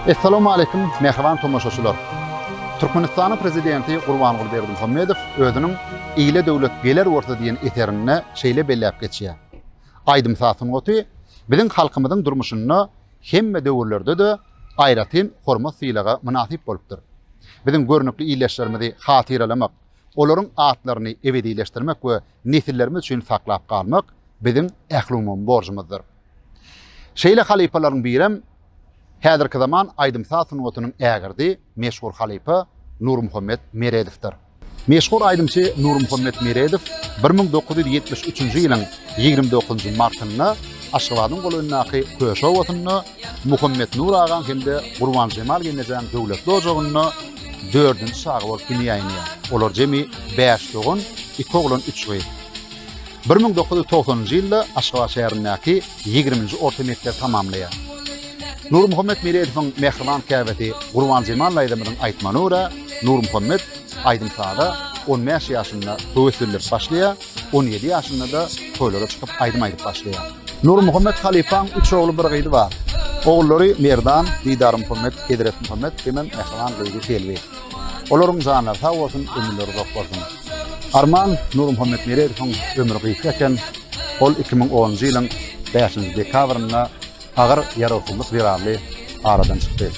Essalamu aleýkum, mähriban tomaşaçylar! Türkmenistanyň Prezidenti Gurbanguly Berdimuhamedow özüniň Ile döwlet geler bolsa diýen eserinde şeýle belläp geçýär. Aýdym-saz sungaty biziň halkymyzyň durmuşynda hemme döwürlerde-de aýratyn hormat-sylaga mynasyp bolupdyr. Biziň görnükli ildeşlerimizi hatyralamak, olaryň atlaryny ebedileşdirmek we nesillerimiz üçin saklap galmak biziň ählumumy borjumyzdyr. Şeýle halypalaryň birem häzirki zaman aýdym-saz sungatynyň ägirdi, meşhur halypa Nurmuhammet Meredowdyr. Meşhur aýdymçy Nurmuhammet Meredow 1973-nji ýylyň 29-njy martynda Aşgabadyň golaýyndaky Köşi obasynda Muhammetnur agaň hem-de Gurbanjemal gelnejäň döwletli ojagynda dördünji çaga bolup dünýä inýär. Olar jemi bäş dogan, iki oglan, üç gyz. 1990-njy ýylda Aşgabat şäherindäki ýigriminji orta mekdebi tamamlaýar. Nurmuhammet Meredowyň mähriban käbesi Gurbanjemal daýzamyzyň aýtmagyna görä, Nurmuhammet aýdym-saza on bäş ýaşynda höwes bildirip başlaýar, on ýedi ýaşynda-da toýlara çykyp aýdym aýdyp başlaýar. Nurmuhammet halypaň üç ogly bir gyzy bar. Ogullary Merdan, Didarmuhammet, Hezretmuhammet hemem mähriban gyzy Selbi. Olaryň janlary sag bolsun, ömürleri uzak bolsun. Arman Nurmuhammet Meredowyň ömri gysga eken, ol 2010-njy ýylyň bäşinji dekabrynda agyr ýarawsyzlyk zerarly aradan çykdy.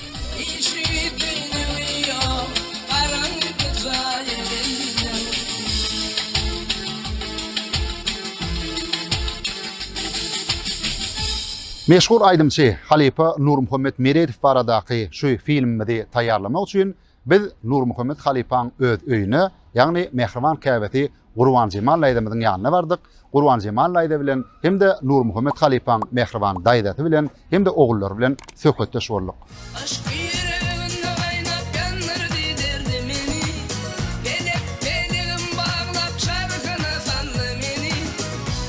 Meşhur aýdymçy halypa Nurmuhammet Meredow baradaky şu filmimizi taýýarlamak üçin biz Nurmuhammet halypaň öz öýüne, ýagny mähriban käbesi Gurbanjemal daýzamyzyň ýanyna bardyk. Gurbanjemal daýza bilen hem-de Nurmuhammet halypaň mähriban daýzasy bilen hem-de ogullary bilen söhbetdeş bolduk. Yşk ýüreginde gaýnap ýandyrdy derdi meni, Pelek pelegim baglap çarhyna saldy meni,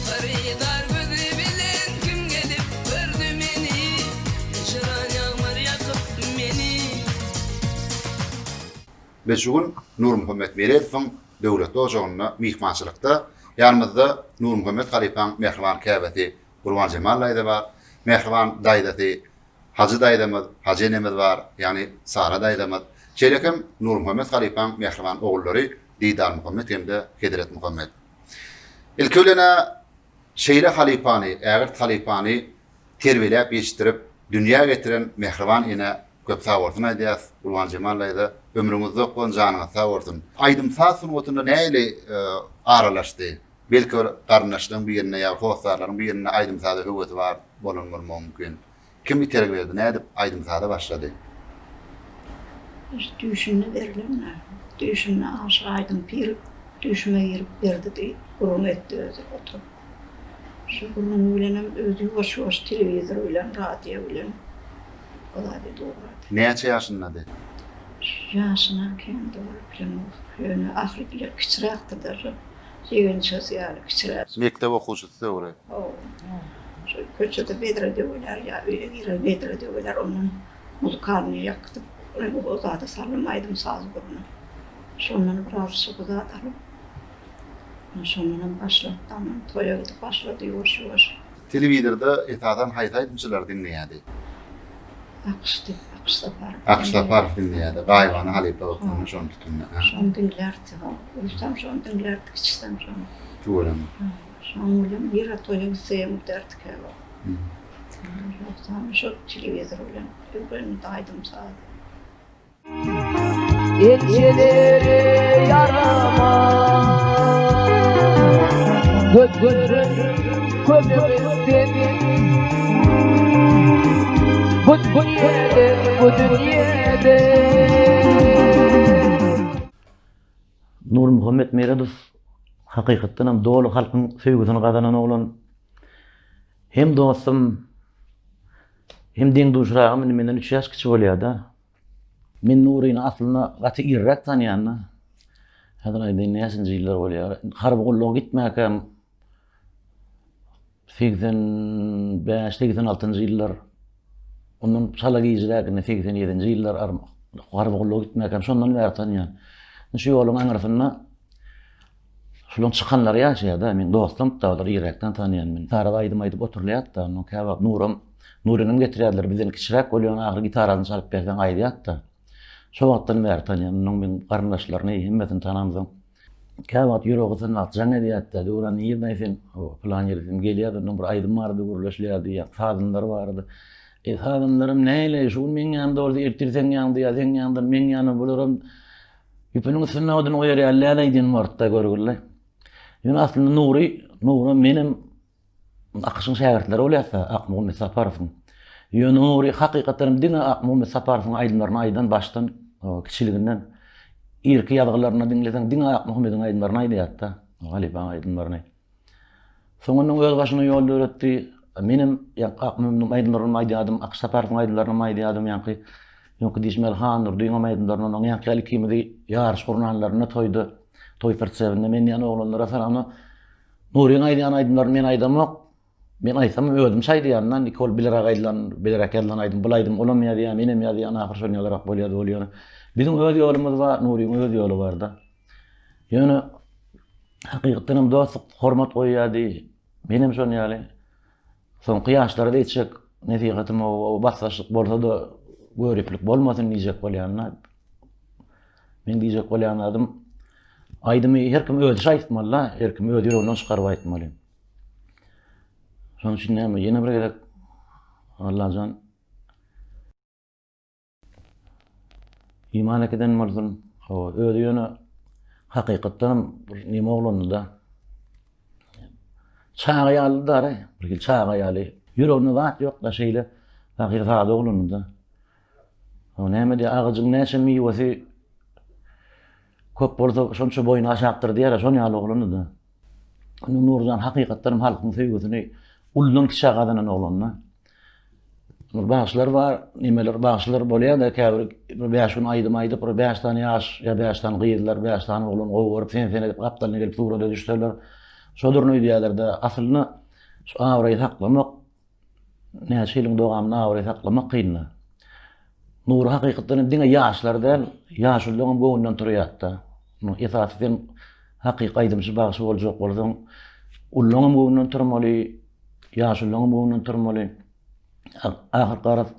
Hyrydar gözi bilen kim gelip gördi meni, Hijran ýagmyr ýakyp meni. Biz şu gün Nurmuhammet Meredowyň döwletli ojagynda myhmançylykda. Ýanymyzda Nurmuhammet halypaň mähriban käbesi Gurbanjemal daýza bar. Mähriban daýzasy Hajy daýzamyz, Hajy enemiz bar, ýagny Sara daýzamyz. Şeýle hem Nurmuhammet halypaň mähriban ogullary Didarmuhammet hem-de Hezretmuhammet. Ilki bilen-ä şeýle halypany, ägirt halypany terbiýeläp ýetişdirip, dünýä getiren mähriban enä köp sagbolsun aýdýas. Gurbanjemal daýza, ömrüňiz uzak bolsun, janyňyz sag bolsun. Aýdym-saz sungatyna nähili aralaşdy? Belki bir garyndaşlaryň birinde ýa hossarlaryň birinde aýdym-saza höwesi bar bolan bolmagy mümkin. Kim itergi berdi, nädip aýdym-saza başlady? Şu düýşünde berlen-dä. Düýşünde Aşyr Aýdyň pir düýşüme girip berdi diýip gürrüň etdi özi oturyp. Şu gürrüňi bilenem özi ýuwaş-ýuwaş telewizor bilen, radio bilen o zat edip ugrady. Näçe ýaşyndady? Şu ýaşyna kän dogry bilemok. Ýöne ahyry bile kiçiräkdi-de şo. Ýegençesi ýaly kiçiräk. Mekdep okuwçysy döwri. Hawa. Şo köçede bedre döwülär ýa öýe girer bedre döwülär ondan muzykalnyý ýakydyp o zada saldym aýdym-saz ugruna. Şondan biraz şo zat alyp şondanam başlapdy ondan toýa gidip başlady ýuwaş-ýuwaş. Telewizorda esasan haýsy aýdymçylary diňleýärdi? Akyşdy, Akyş Saparow. Akyş Saparow diňleýärdi. Gaýybana halypa hökmünde şony tutundy. Şony diňlärdi. Ulusam şony diňlärdi, kiçisem şony. Tüweleme. Şonuň bilen nirä toýa gitsegem giderdi käwagt. Ýogsam şo telewizor bilen öwrendi aýdym-sazy. Ençeleri ýaramaz Gözlerin kömegi seniň Bu dünýede, bu dünýede. Nurmuhammet Meredow hakykatdan hem doly halkyň söýgüsini gazanan oglan. Hem dostum, hem deň-duşragym, indi menden üç ýaş kiçi bolýar-da. Men Nuryny aslynda gaty irräk tanýan-da. Häzir aýdaýyn näçinji ýyllar bolýar. Harby gulluga gitmäkäm 85, 86-njy ýyllar, ondan çala gijräk indi 87-nji ýyllar harby gulluga gitmäkäm şondan bäri tanýan. Şu ýoluň aňyrsynda şularyň çykanlary ýaşaýar-da, meň dostum da olar irräkden tanýan men. Gitarada aýdym aýdyp oturylýardy-da, ondan käwagt Nuram, Nuryny getirýärdiler, bizden kiçiräk bolýan ahyry gitarany çalyp berseň aýdýardy-da. Şo wagtdan bäri tanýan, onuň meň garyndaşlaryny hemmesini tanamsoň. Käwagt ýüregi gysan wagt jaň edýärdi-de, Döwran nirdeý sen? Hawa, pylan ýerde diýdim. Gelýärdi, ondan bir aýdym barada gürleşilýärdi, ýa sazandar barada. E, sazandaram nähili, şu gün meň ýanymda bolsa, ertir seň ýanyňda ýa seň ýanyňdan meň ýanyma, bularam ýüpüniň üstünde odun goýar ýaly däl-aý diýen wagtda görgüli. Ýöne aslynda Nury, Nuram menem Akyşyň şägirtleri bolýarsa, Akmuhammet Saparowyň. Ýöne Nury hakykatdan hem diňe Akmuhammet Saparowyň aýdymlaryny aýdan başdan, kiçiliginden irki ýazgylaryny diňleseň diňe Akmuhammediň aýdymlaryny aýdýardy-da, halypaň aýdymlaryny. Soňundan öz başyna ýol döretdi. Menem ýaňky Akmuhammediň aýdymlaryny aýdýardym, Akyş Saparowyň aýdymlaryny aýdýardym, ýaňky ýaňky diýşim ýaly Handurdyň hem aýdymlaryny, onuň ýaňky ýaly ikimizi ýaryş gurnanlarynda toýda, toý priçebinde men diýen oglanlara salam Nuryň aýdýan aýdymlaryny men aýdamok. Men aýtsam özümçe aýdýan-da, iki ol bileräk aýdylan, bileräk ýazylan aýdym, bul aýdym olam ýazýar, menem ýazýan, ahyry şol ýalyrak bolýar bolýar. Biziň öz ýolumyz bar, Nuryň öz ýoly bar-da. Ýöne hakykatdan hem dostluk hormat goýýardy. Menem şon ýaly. Soňky ýaşlara-da etjek nesihatym o basdaşlyk bolsa-da göriplik bolmasyn diýjek bolýan-da. Men diýjek bolýan zadym aýdymy her kim özüçe aýtmaly-da, her kim öz ýüreginden çykaryp aýtmaly. Şonuň üçin näme, ýene bir gezek Allajan iman äkiden bolsun. Hawa, özi ýöne hakykatdan hem bir neme oglandy-da. Çaga ýaly-da, bir hili çaga ýaly. Ýüreginde zat ýok-da, şeýle pahyr sada oglandy-da. O näme diýýär, agajyň näçe miwesi köp bolsa, şonça boýny aşakdyr diýýär, şon ýaly oglandy-da. Indi Nurjan hakykatdan hem halkyň söýgüsini uludan kiçä gazanan oglan-da. Bir bagşylar bar, nemeler bagşylar bolýar-da, käbir bir bäş gün aýdym aýdyp, bir bäş sany ýaş ýa bäş sany gyzlar, bäş sany oglan gowy görüp, sen-sen edip gapdalyna gelip surata düşseler, şoduryn öýdýärler-de. Aslynda şu abraýy saklamak Näçe ýylyň dowamynda abraý saklamak kynda. Nury hakykatdan hem diňe ýaşlar däl, ýaşulylaryň hem göwnünden turýardy. Esasy sen hakyky aýdymçy bagşy boljak bolsaň, ulularyň hem göwnünden turmaly, ýaşulylaryň hem göwnünden turmaly. Ahyr garaz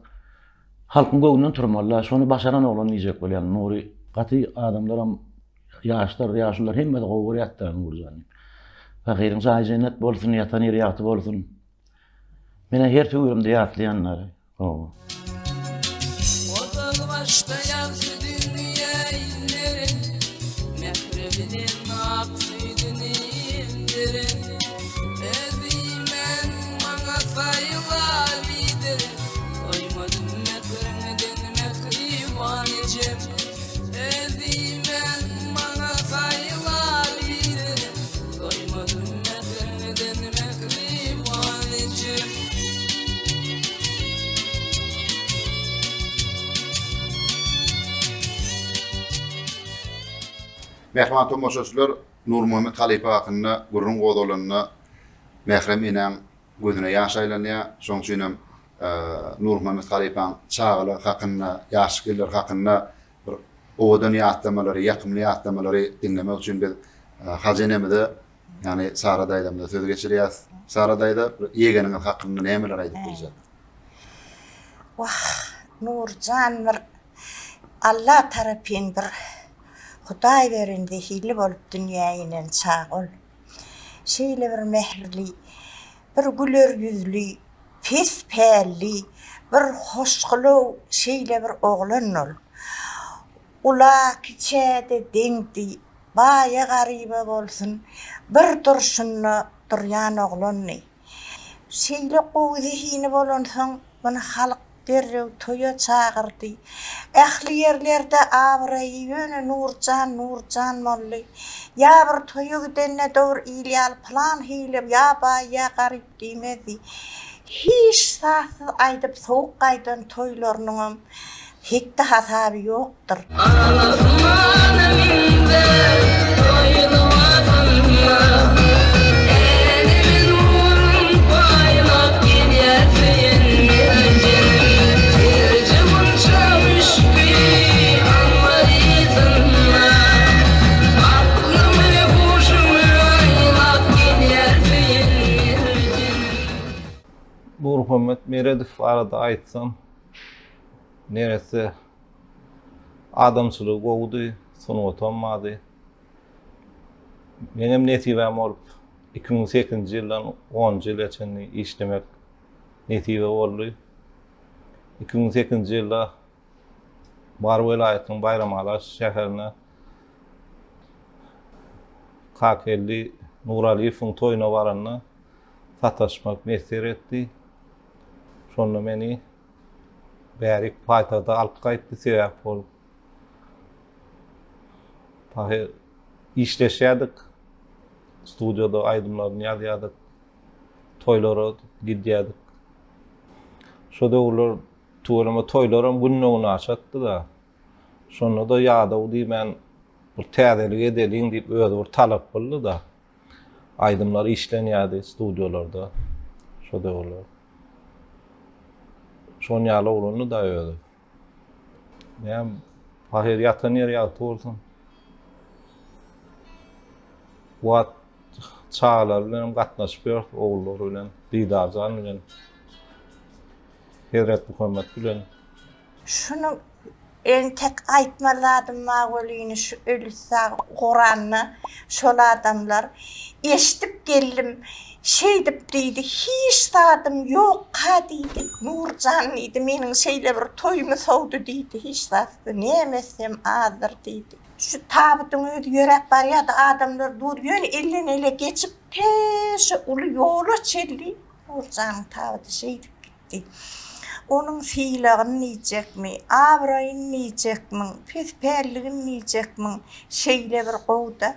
halkyň göwnünden turmaly-da. Şony başaran oglan diýjek bolýan Nury. Gaty adamlaram ýaşlar, ýaşulular hemmesi gowy görýärdi Nurjany. Pahyryň jaýy jennet bolsun, ýatan ýeri ýagty bolsun. Menä her töwerimde ýatlaýanlary. Hawa. Ozal başda ýagty dünýä inderen, Mähri bilen ak süýdüni emdiren, Özümen maňa saýlap iýdir, Doýmadym mähriňden mähriban ejem. Özümen maňa saýlap iýdir, Doýmadym mähriňden mähriban ejem. Mähriban tomaşaçylar, Nurmuhammet halypa hakynda gürrüň gozgalanda mährem enäň gözüne ýaş aýlanýar. Şonuň üçin hem Nurmuhammet halypaň çagalygy hakynda, ýaşlyk ýyllary hakynda bir owadan ýatlamalary, ýakymly ýatlamalary diňlemek üçin biz Hajy enemize, ýagny Sara daýzamyza söz geçirýäris. Sara daýza, bir ýegeniňiz hakynda nämeler aýdyp biljek? Wah, Nurjan bir Alla tarapyn bir Hudaý beren zehinli bolup dünýä inen çaga ol. Şeýle bir mähirli, bir güler ýüzli, pes pälli, bir hoşgylaw şeýle bir oglan ol. Ula-kiçä-de deňdi, baýa-garyba bolsun, bir durşunda durýan oglandy. Şeýle gowy zehini bolansoň, muny halk. derrew toýa çagyrdy. Ähli ýerlerde abraýy ýöne Nurjan Nurjan boldy. Ýa bir toýa gidende dogry il ýaly pylan hili ýa baý ýa garyp diýmezdi. Hiç zatsyz aýdyp sowuk gaýdan toýlarynyňam hetdi-hasaby ýokdur. Asmana münder toýly Watanyma, Äleme nurun paýlap gelýär söýen merjenim. Terje gunça müşki anbar yzynda, Aklymy, huşumy aýlap gelýär söýen merjenim. Nurmuhammet Meredow barada aýtsam, Neresse adamçylygy gowudy, sungatam bardy. Meňem nesibäm bolup, 2008-nji ýyldan onunjy ýyla çenli işlemek nesibe boldy. 2008-nji ýylda Mary welaýatynyň Baýramala şäherine Kakeldi Nuralyýewiň toýuna baranda sataşmak miýesser etdi. Şonda meni Bärik paýtagta alyp gaýtdy sebäp bolup. Pahy işleşýärdik. Studiýada aýdymlaryny ýazýardyk. Toýlara gidýärdik. Şo döwürler tüweleme toýlaram günde-güne açatdy-da. Şonda-da ýadaw diýmän bir täzelik edeliň diýip özi bir talap kyldy-da. Aýdymlar işlenýärdi studiýalarda şo döwürler. Şon ýaly oglandy-da özi. Näme, pahyr ýatan ýeri ýagty bolsun. Wagt çagalar bilen hem gatnaşyp ýörüs, ogullary bilen, Didarjan bilen, Hezret Muhammet bilen. Şuny entek aýtmaly zadym bar welin şu öli sag Kuranda şol adamlar eşdip geldim şeýdip diýdi hiç zadym ýokka diýdi Nurjan diýdi meniň şeýle bir toýumy sowdy diýdi hiç zatsyz näme etsem azdyr diýdi. Şu tabydyň özi ýöräp barýardy adamlar dur ýöne elden ele geçip te şu uly ýola çenli Nurjanyň tabydy şeýdip gitdi. Onuň sylagyny diýjekmi, abraýyny diýjekmiň, pespälligini diýjekmiň, şeýle bir gowy-da.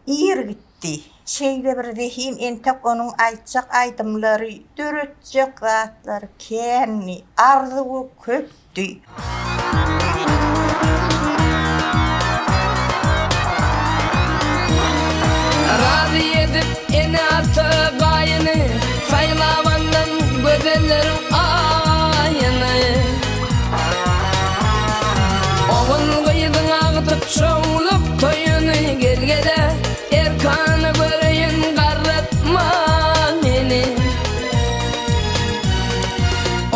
Ir gitdi. Şeýle bir zehin entek onuň aýtjak aýdymlary, döretjek zatlary kändi, arzuwy köpdi. Razy edip ene-ata gaýyny, Saýlap alnan gözelleriň aýyny. Ogul-gyzyň agtyk şowlup toýuny, Gel-gele erkana göreýin garratma meni.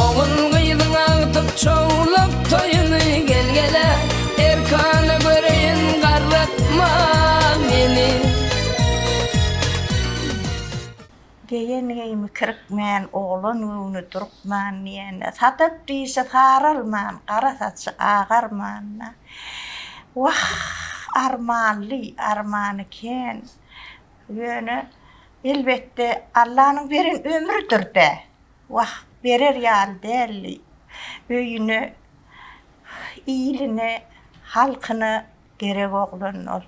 Ogul-gyzyň agtyk çowluk toýuny Gel-gele erkana göreýin garratma meni. Geýen geýimi kirikmän, oglan göwni durukman diýende, sadap dişi saralman, gara saçy agarman-da. Wah, armanly, armany kän. Ýöne, elbetde, Allanyň beren ömrüdir-dä. Wah, berer ýaly däldi. Öýüne, iline, halkyna gerek oglan ol.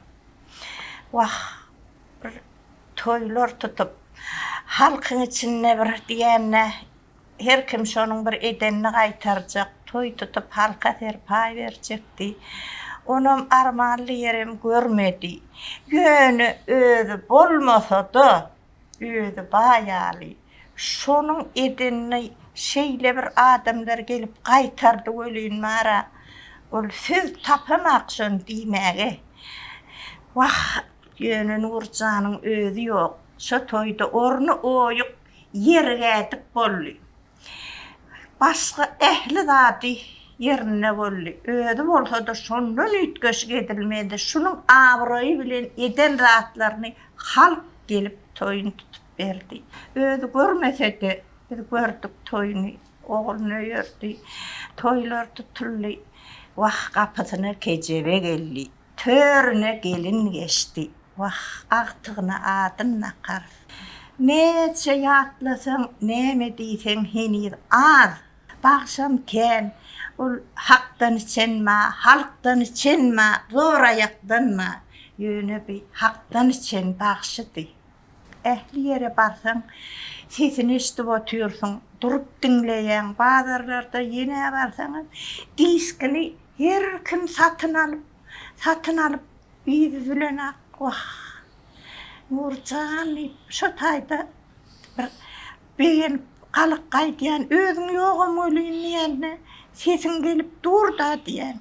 Wah, bir toýlar tutup, halkyň içinde bir diýende, her kim şonuň bir edenini gaýtarjak, toý tutup halka serpaý berjekdi. Onam armanly ýerem görmedi. Ýöne özi bolmasa-da, Özi baý ýaly. Şonuň edenini şeýle bir adamlar gelip gaýtardy welin bar-a, ol söz tapamak şony diýmäge. Wah, ýöne Nurjanyň özi ýok. Şo toýda orny oýuk, ýeri gädik boldy. Başga ähli zady ýerinde boldy. Özi bolsa-da şondan üýtgeşik edilmedi. Şunuň abraýy bilen eden zatlaryny halk gelip toýuny tutup berdi. Özi görmese-de, biz gördük toýuny. Ogluny öýerdi. Toýlar tutuldy. Wah, gapysyna kejebe geldi. Törüne gelin geçdi. Wah, agtygyna adyn dakarys. Näçe ýatlasaň, näme diýseň heniz az. Bagşam kän. Ol hakdan içenma, halkdan içenma, zor aýakdanma. Ýöne bi hakdan içen bagşydy. Ähli ýere barsaň, sesini eşidip otyrsyň, durup diňleýäň, bazarlarda ýene barsaňam, diskini her kim satyn alyp, satyn alyp, yzy bilen-ak, wah, Nurjan diýip, şo taýda bir begenip galyp gaýdýan, özüň ýogam welin diýende, sesiň gelip dur-da diýýän.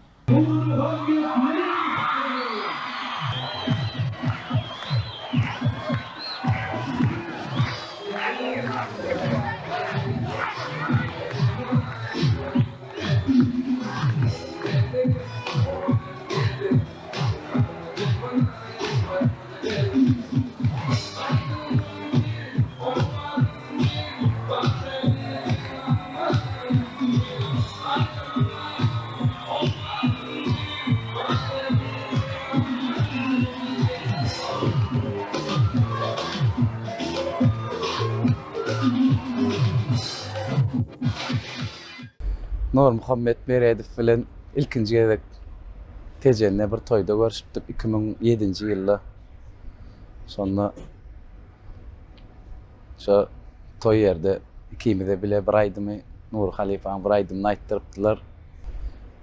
Nurmuhammet Meredow bilen ilkinji gezek Tejende bir toýda görşüpdik 2007-nji ýylda. Şonda Şo toý ýerde ikimize bile bir aýdymy, Nury halypaň bir aýdymyny aýtdyrypdylar.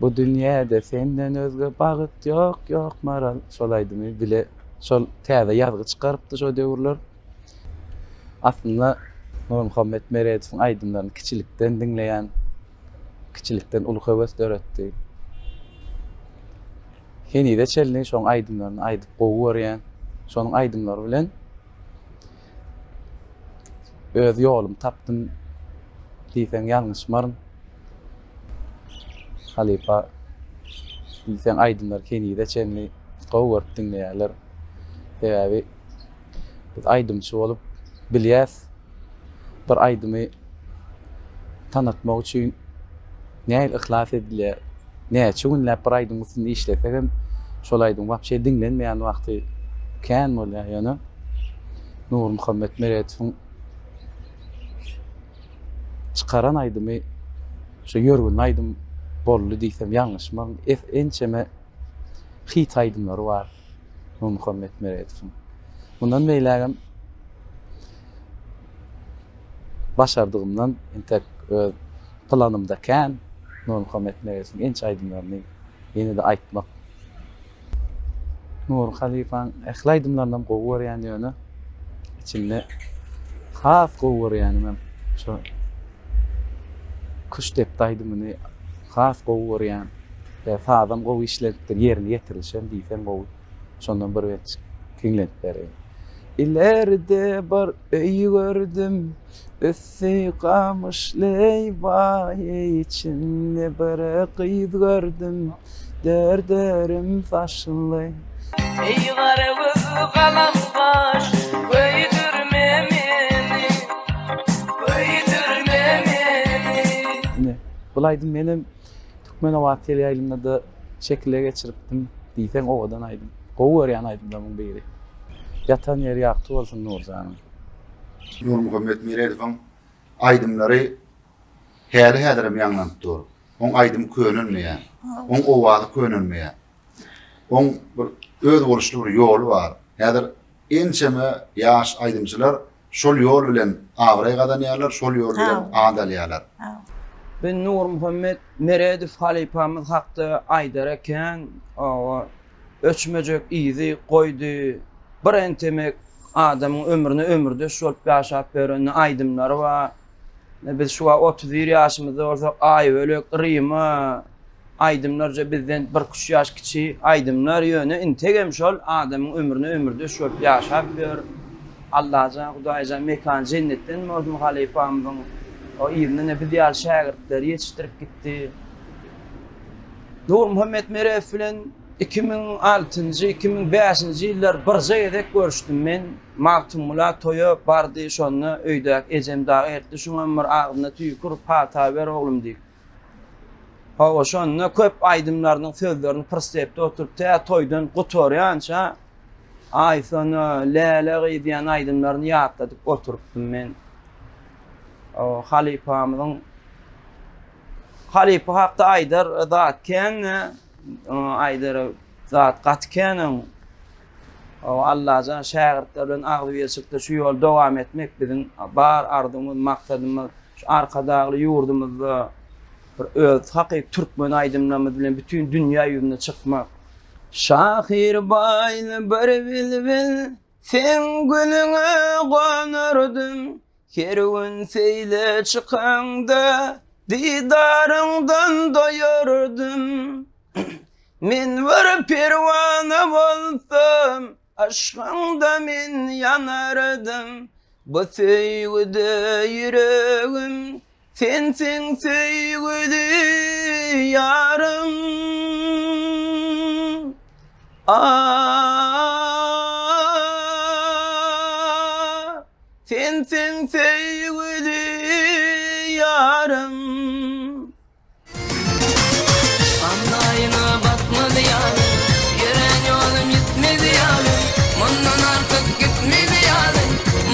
Bu dünýäde senden özge bagt ýok, ýok Maral. Şol aýdymy bile şol täze ýazgy çykarypdy şo döwürler. Aslynda Nurmuhammet Meredowyň aýdymlaryny kiçilikden diňleýän, kiçilikden uly höwes döretdi. Henize çenli şoň aýdymlaryny aýdyp gowy görýän. Şonuň aýdymlary bilen Öz ýolumy tapdym diýseň ýalňyşmaryn. Halypa diýseň aýdymlary henize çenli gowy görüp diňleýärler. Sebäbi biz aýdymçy bolup bilýäs bir aýdymy tanatmak üçin nähili yhlas edilýär. Näçe günläp bir aýdymyň üstünde işlesegem şol aýdym wapşe diňlenmeýän wagty kän bolýar. Ýöne Nurmuhammet Meredowyň çykaran aýdymy şu ýörgünli aýdym boldy diýsem ýalňyşmaryn. Ençeme hit aýdymlary bar Nurmuhammet Meredowyň. Mundan beýlägem başardygymdan entek öz planymda kän Nurmuhammet Meredowyň ençe aýdymlaryny ýene-de aýtmak. Nury halypaň ähli aýdymlarynam gowy görýän ýöne içinde has gowy görýänimem şo Küştdepdi aýdymyny has gowy görýän. Sazam gowy işlenipdir, ýerine ýetirilişem diýseň gowy. Şondan bir bent hiňlenip bereýin. Ileride bir öý gördüm, üsti gamyş leýbaý, içinde bir gyz gördüm, dördörüm saçly. Eý gara göz galam gaş, köýdürme meni, köýdürme meni. Ine, bul aýdym menem Türkmenobat teleýaýlymynda-da şekile geçiripdim. Diýseň owadan aýdym. Gowy görýän aýdymlarymyň biri. Ýatan ýeri ýagty bolsun Nurjanyň. Nurmuhammet Meredowyň aýdymlary häli-häzirem ýaňlanyp dur. Oň aýdymy könelmeýär. Oň owazy könelmeýär. Oň bir özboluşly bir ýoly bar. Häzir ençeme ýaş aýdymçylar Şol ýol bilen abraý gazanýarlar, şol ýol bilen at alýarlar. Biz Nurmuhammet Meredow halypamyz hakda aýdara kän, oba öçmejek yzy goýdy. Bir entemek adamyň ömrüne ömürdeş bolup ýaşap ýören aýdymlary bar. Biz şu wagt 31 ýaşymyzda bolsak, Aýbölek, Rima, Aýdymlarja bizden birküç ýaş kiçi aýdymlar ýöne integem şol adamyň ömrüne ömürdeş bolup ýaşap ýör. Allajan Hudaýjan mekany jennetden bolsun halypamyzyň. O yzynda biz ýaly şägirtleri ýetişdirip gitdi. Nurmuhammet Meredow bilen 2006-njy, 2005-nji ýyllar birje gezek görüşdim men. Magtymgula toýa bardy şonda öýdäki ejem dagy ertdi şuňam bir agzyna tüýkür pata ber oglum diýip. Hawa, şonda köp aýdymlarynyň sözlerini prosepde oturyp tä toýdan gutarýança Aýsona, Läle gyz diýen aýdymlaryny ýatladyp oturypdym men. Halypamyzyň. Halypa hakda aýdar zat kän, aýdar zat gaty kän öň. Allajan şägirtler bilen agzybirçilikde şu ýoly dowam etmek biziň bar arzuwymyz, maksadymyz. Şu Arkadagly ýurdumyzda bir öz hakyky türkmen aýdymlarymyz bilen bütin dünýä ýüzüne çykmak. Şahyr baýly bir bilbil, seň gülüňe gonardym. Her gün seýle çykaňda, didaryňdan doýardym. Men bir perwana bolsam, yşkyňda men ýanardym. Bu söýgüde ýüregim, sensiň söýgüli ýarym. Ah, sensiň söýgüli ýarym. Maňlaýyňa batmaz ýaly, Ýörän ýolum ýitmez ýaly, Mundan artyk gitmez ýaly,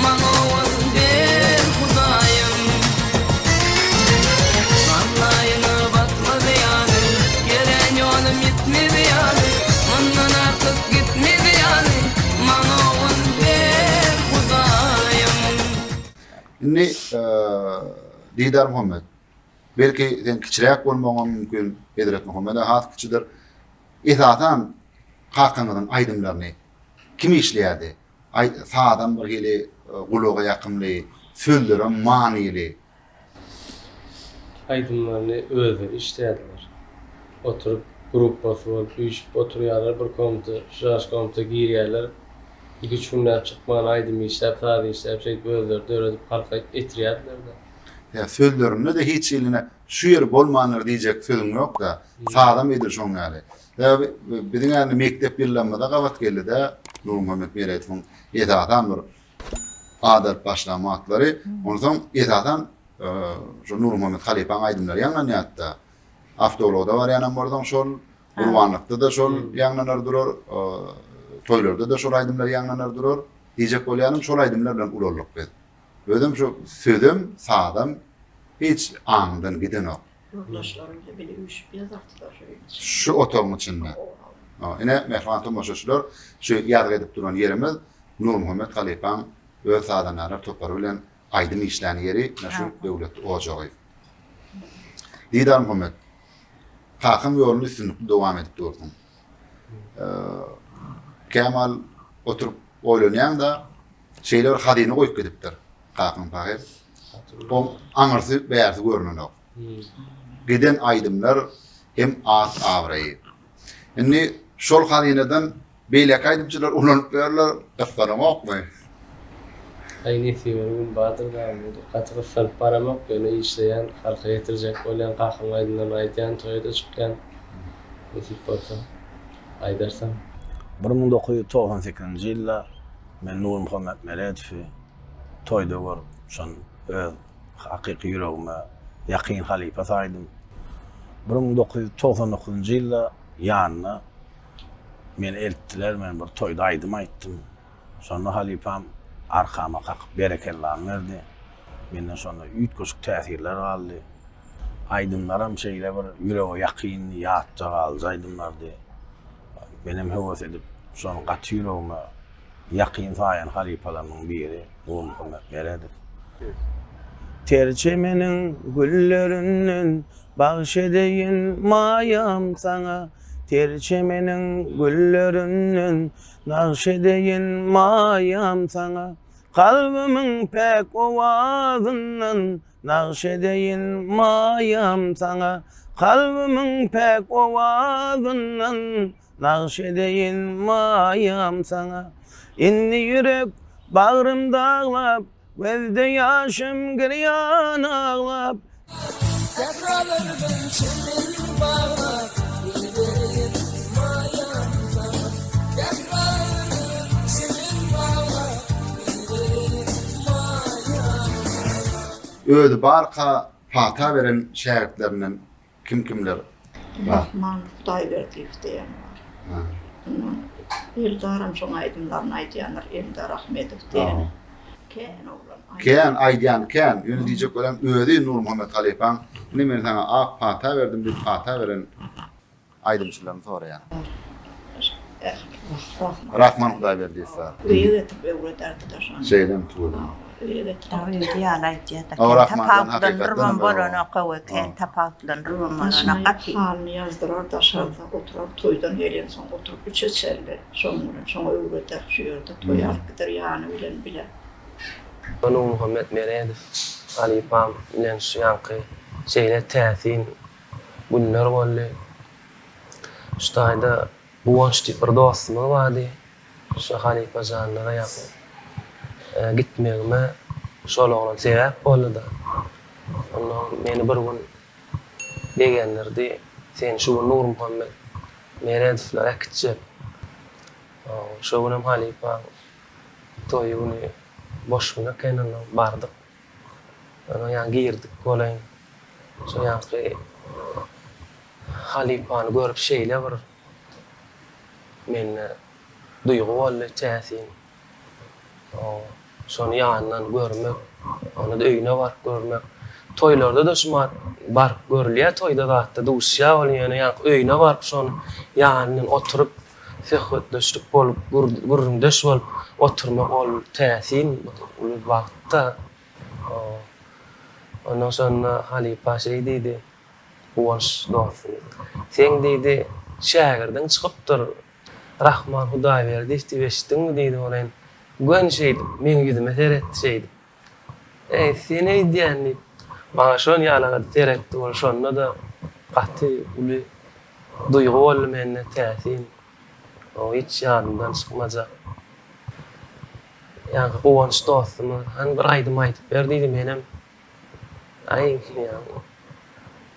Maňa owaz ber, Hudaýym. Maňlaýyňa batmaz ýaly, Ýörän ýolum ýitmez ýaly, Mundan artyk gitmez ýaly, Maňa owaz ber, Hudaýym. Indi Didarmuhammet, Belki sen kiçiräk bolmagyňam mümkin, Hezret Muhammed-ä has kiçidir. Esasan kakaňyzyň aýdymlaryny kim işleýärdi? Aý, sazam bir hili gulaga ýakymly, sözlerem manyly. Aýdymlaryny özleri işleýärdiler. Oturyp gruppasy bolup üýşüp oturýarlar bir komnata, şujaş komnata girýärler. Iki-üç günläp çykman aýdym işläp, saz işläp şeýdip özleri döredip halka etirýärdiler-de. Ýa sözlerinde-de hiç ýerine şu ýeri bolmandyr diýjek sözüň ýok-da. Sazam edil şoň ýaly. Sebäbi biziň indi mekdep ýyllarymyza gabat geldi-de Nurmuhammet Meredowyň esasan bir at alyp başlan wagtlary. Onsoň esasan şo Nurmuhammet halypaň aýdymlary ýaňlanýardy-da. Awtoulagda barýanam bolsaň şol, gurbanlykda-da şol ýaňlanar durar, toýlarda-da şol aýdymlar ýaňlanar durar. Diýjek bolýanym şol aýdymlar bilen ulaldyk biz. Özem şu sözem, sazam hiç aňyňdan gidenok. Ýoldaşlarym bilen bile üýşüp ýazardylar şu öýüň içinde. Şu otagyň içinde. Hawa. Ine, mähriban tomaşaçylar, şu ýazgy edip duran ýerimiz Nurmuhammet halypaň öz sazandarlar topary bilen aýdym işlän ýeri, ine şu Döwlet ojagy. Didarmuhammet, kakaň ýoluny üstünlikli dowam edip dursuň. Kämal oturyp oýlanýaň-da, Şeýle bir hazyna goýup gidipdir kakaň pahyr. Oň aňyrsy bärsi görnenok. Giden aýdymlar hem at-abraýy. Indi şol hazynadan beýleki aýdymçylar ulanyp ýörler, gyssanaňokmy? Aý nesibeli gün bardyr dagy gaty gyssanyp baramok ýöne işleýän halka ýetirjek bolýan kakamyň aýdymlaryny aýdýan toýada çykýan nesip bolsa aýdarsam. 1998-nji ýylda Men Nurmuhammet Meredowy toýda görüp, şony öz hakyky ýüregime ýakyn halypa saýdym. 1999-njy ýylda ýanyna meni eltdiler, men bir toýda aýdym aýtdym. Şonda halypam arkama kakyp berekellany berdi. Mende şonda üýtgeşik täsirler galdy. Aýdymlaram şeýle bir ýürege ýakyn, ýatda galyjy aýdymlardy. Menem höwes edip, şony gaty ýüregime ýakyn saýan halypalarymyň biri Nurmuhammet Meredow. Ter çemeniň güllerinden bagş edeýin maýam saňa, Ter çemeniň güllerinden nagş edeýin maýam saňa, Kalbymyň päk owazyndan Nagş edeýin maýam saňa, Kalbymyň päk owazyndan Nagş edeýin maýam saňa. Indi ýürek bagrym daglap, Gözde ýaşym girýan aglap. Sähralardan çemen baglap, Gideýin maýam saňa. Sähralardan çemen baglap, Gideýin maýam saňa. Özi barka pata beren şägirtlerinden kim-kimler bar? Rahman Hudaýberdiýew diýen bar. Ondan Eldaram şoň aýdymlaryny aýdýandyr, Eldar Ahmedow diýeni. Kän oglan. Kän aýdýan kän. Ýöne diýjek bolýan özi Nurmuhammet halypaň ine men saňa ak pata berdim diýip pata beren aýdymçylaryny soraýan. Rahman Hudaýberdiýew bar. Öýe getirip öwrederdi-de şony. Şeýlemi tüweleme. Öýe getirerdi. Özi ýaly aýdýar-da. Hawa Kän Rahmanjan hakykatdanam tapawutlandyrybam bolanok hawa kän tapawutlandyrybam bolanok gaty. Halyny ýazdyrar daşarda oturar toýdan gelensoň oturyp üçe çenli şonuň bilen şoňa öwreder şu ýerde toý alyp gider ýany bilen bile. Nurmuhammet Meredow halypam bilen şu ýaňky şeýle täsin günler boldy. Şu taýda Guwanç diýip bir dostumyz bardy. Şu halypa janlara ýakyn gitmegime şol oglan sebäp boldy-da. Onnoň meni bir gün begendirdi. Seni şu gün Nurmuhammet Meredowlar äkitjek. Şo günem halypaň toýy güni boş gün eken onnoň bardyk. Onnoň ýa girdik bolaýyn. Şo ýaňky halypany görüp şeýle bir mende duýgy boldy täsin. Şony ýanyndan görmek, ony-da öýüne baryp görmek. Toýlarda-da şumat baryp görülýär, toýda zatda duşýar ol ýöne ýaňky öýüne baryp şony ýanyndan oturyp söhbetdeşlik bolup, gürrüňdeş bolup oturmak ol täsin uly bagt-da. Ondan şonda halypa şeý diýdi, Guwanç dostum, seň diýdi, şägirdiň çykypdyr, Rahman Hudaýberdiýew diýip eşitdiňmi diýdi, ol hem göni şeýdip meň ýüzüme seretdi şeýdip. Eý, sen öýdýän diýip, maňa şon ýalaňaç seretdi, ol şonda-da gaty uly duýgy boldy mende, täsin. O hiç ýadymdan çykmajak. Ýaňky Guwanç dostumyz, hany bir aýdym aýdyp ber diýdi, menem, aý, ýaňy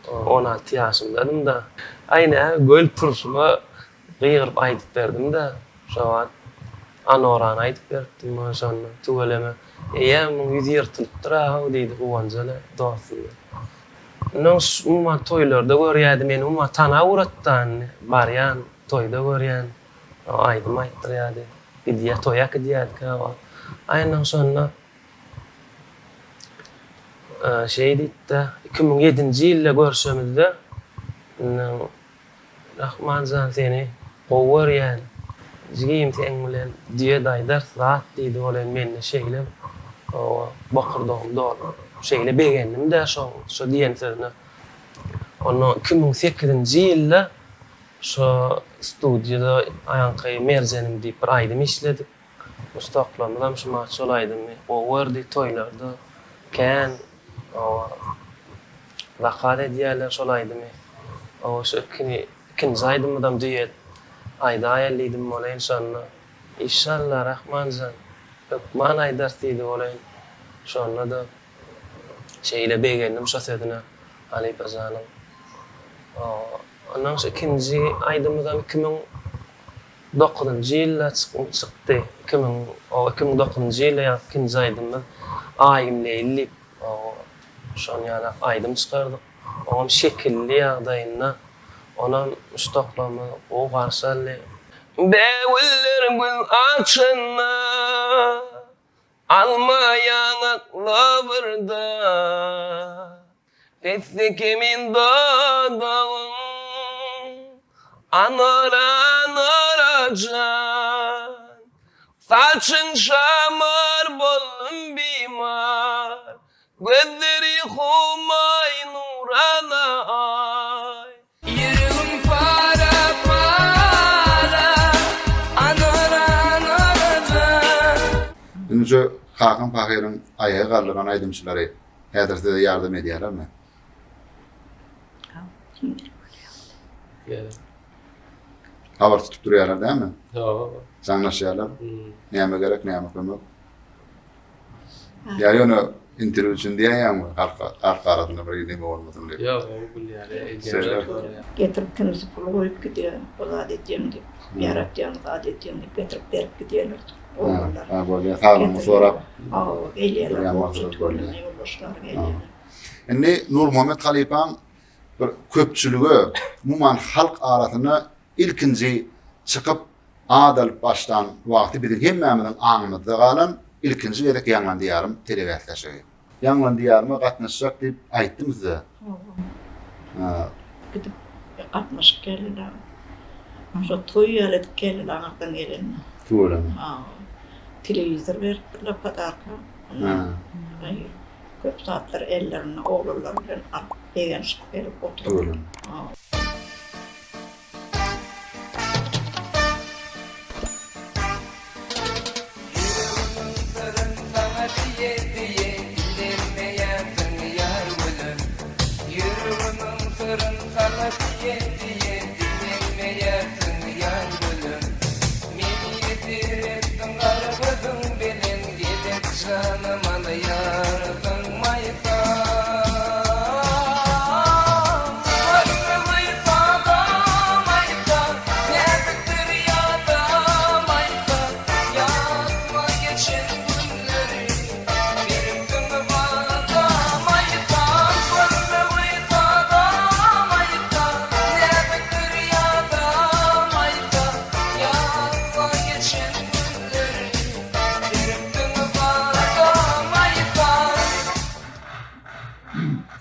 16 ýaşymdadym-da. Aý, näme, göl turşuma gygyryp aýdyp berdim-de, şo wagt Anorany aýdyp beripdim maňa şonda, tüweleme, eýýäm muň ýüzi ýyrtylypdyr-a-how diýdi Guwanjana dostum. Ondan umuman toýlarda görýärdi meni, umuman tanap ugratdy indi, barýan, toýda görýän, aýdym aýtdyrýardy, gidýär, toýa äkidýärdi käwagt. Aý ondan şonda şeý diýdi-de, 2007-nji ýylda görşemizde, indi Rahman jan seni gowy görýän jigim seň bilen düet aýdars zat diýdi ol hem mende şeýle owa bokurdagym dolup şeýle begendimdä şoň şo diýen sözüne onda 2008-nji ýylda şo studiýada aýaňky Merjenim diýip bir aýdym işledik Muşdaklarymyzam şu maç şol aýdymy gowy gördi toýlarda kän owa zakaz edýärler şol aýdymy owa şu ikini ikinji aýdymyzam duet aýdaýaly diýdim bolaýyn şonda işşallah Rahmanjan hökman aýdarys diýdi bolaýyn şonda-da şeýle begendim şo sözüne halypajanyň owa ondan şu ikinji aýdymyzam 2000 Dokuzynjy ýylda çykdy. 2000, o 2009-njy ýylda ýaňky ikinji aýdymymyz Aýym Leýli diýip, o şon ýalak aýdym çykardyk. Oňam şekilli ýagdaýynda, onam muşdaklarymyz gowy garşy aldy. Bägüller gül açanda, Alma ýaňak lowurda, Pesde kimin dodagyň, Anora, Anora jan. Saçyň şamar boldum bimar, Gözleri humaý nurana aý. Ýüregim para-para, Anora, Anora jan. Indi şu kakam pahyryň aýaga galdyran aýdymçylary häzir size ýardam edýärlermi? Habar tutup durýarlar dälmi? Jaňlaşýarlar. Näme gerek, näme kömek? Ýa ýöne interwýu üçin diýäýäňmi, halk halk arasynda bir neme bolmasyn diýip. Ýok, gowy bilýär, edýän. Getirip kimisi pul goýup gidýär, o zat edýäň diýip, ýaratýaň zat edýäň diýip getirip berip gidýärler oglanlar. Ha, bolýar, saglygyňy sorap. Hawa, gelýärler, goňşy tüweleme ýoldaşlar gelýärler. Indi Nurmuhammet halypaň bir köpçülige, umuman halk arasynda ilkinji çykyp At alyp başlan wagty biziň hemmämiziň aňymyzda galan. Ilkinji gezek Ýaňlan Diýarym telebäsleşigi. Ýaňlan Diýaryma gatnaşjak diýip aýtdym size. Hawa. Gidip gatnaşyp geldiler. Şo toý ýaly edip geldiler aňyrdan gelende. Tüweleme. Hawa. Telewizor beripdirler podarka. Aý, köp zatlar ellerinde oglanlar bilen alyp begenişip gelip oturyp. Tüweleme. Hawa. Ýüregimiň syryn saňa diýe-diýe Diňlemeýärsiň ýar gülüm. Ýüregimiň syryn saňa diýe-diýe Diňlemeýärsiň ýar gülüm. Meni ýesir etdiň gara gözüň bilen Gezek janym alýarsyň maýsa.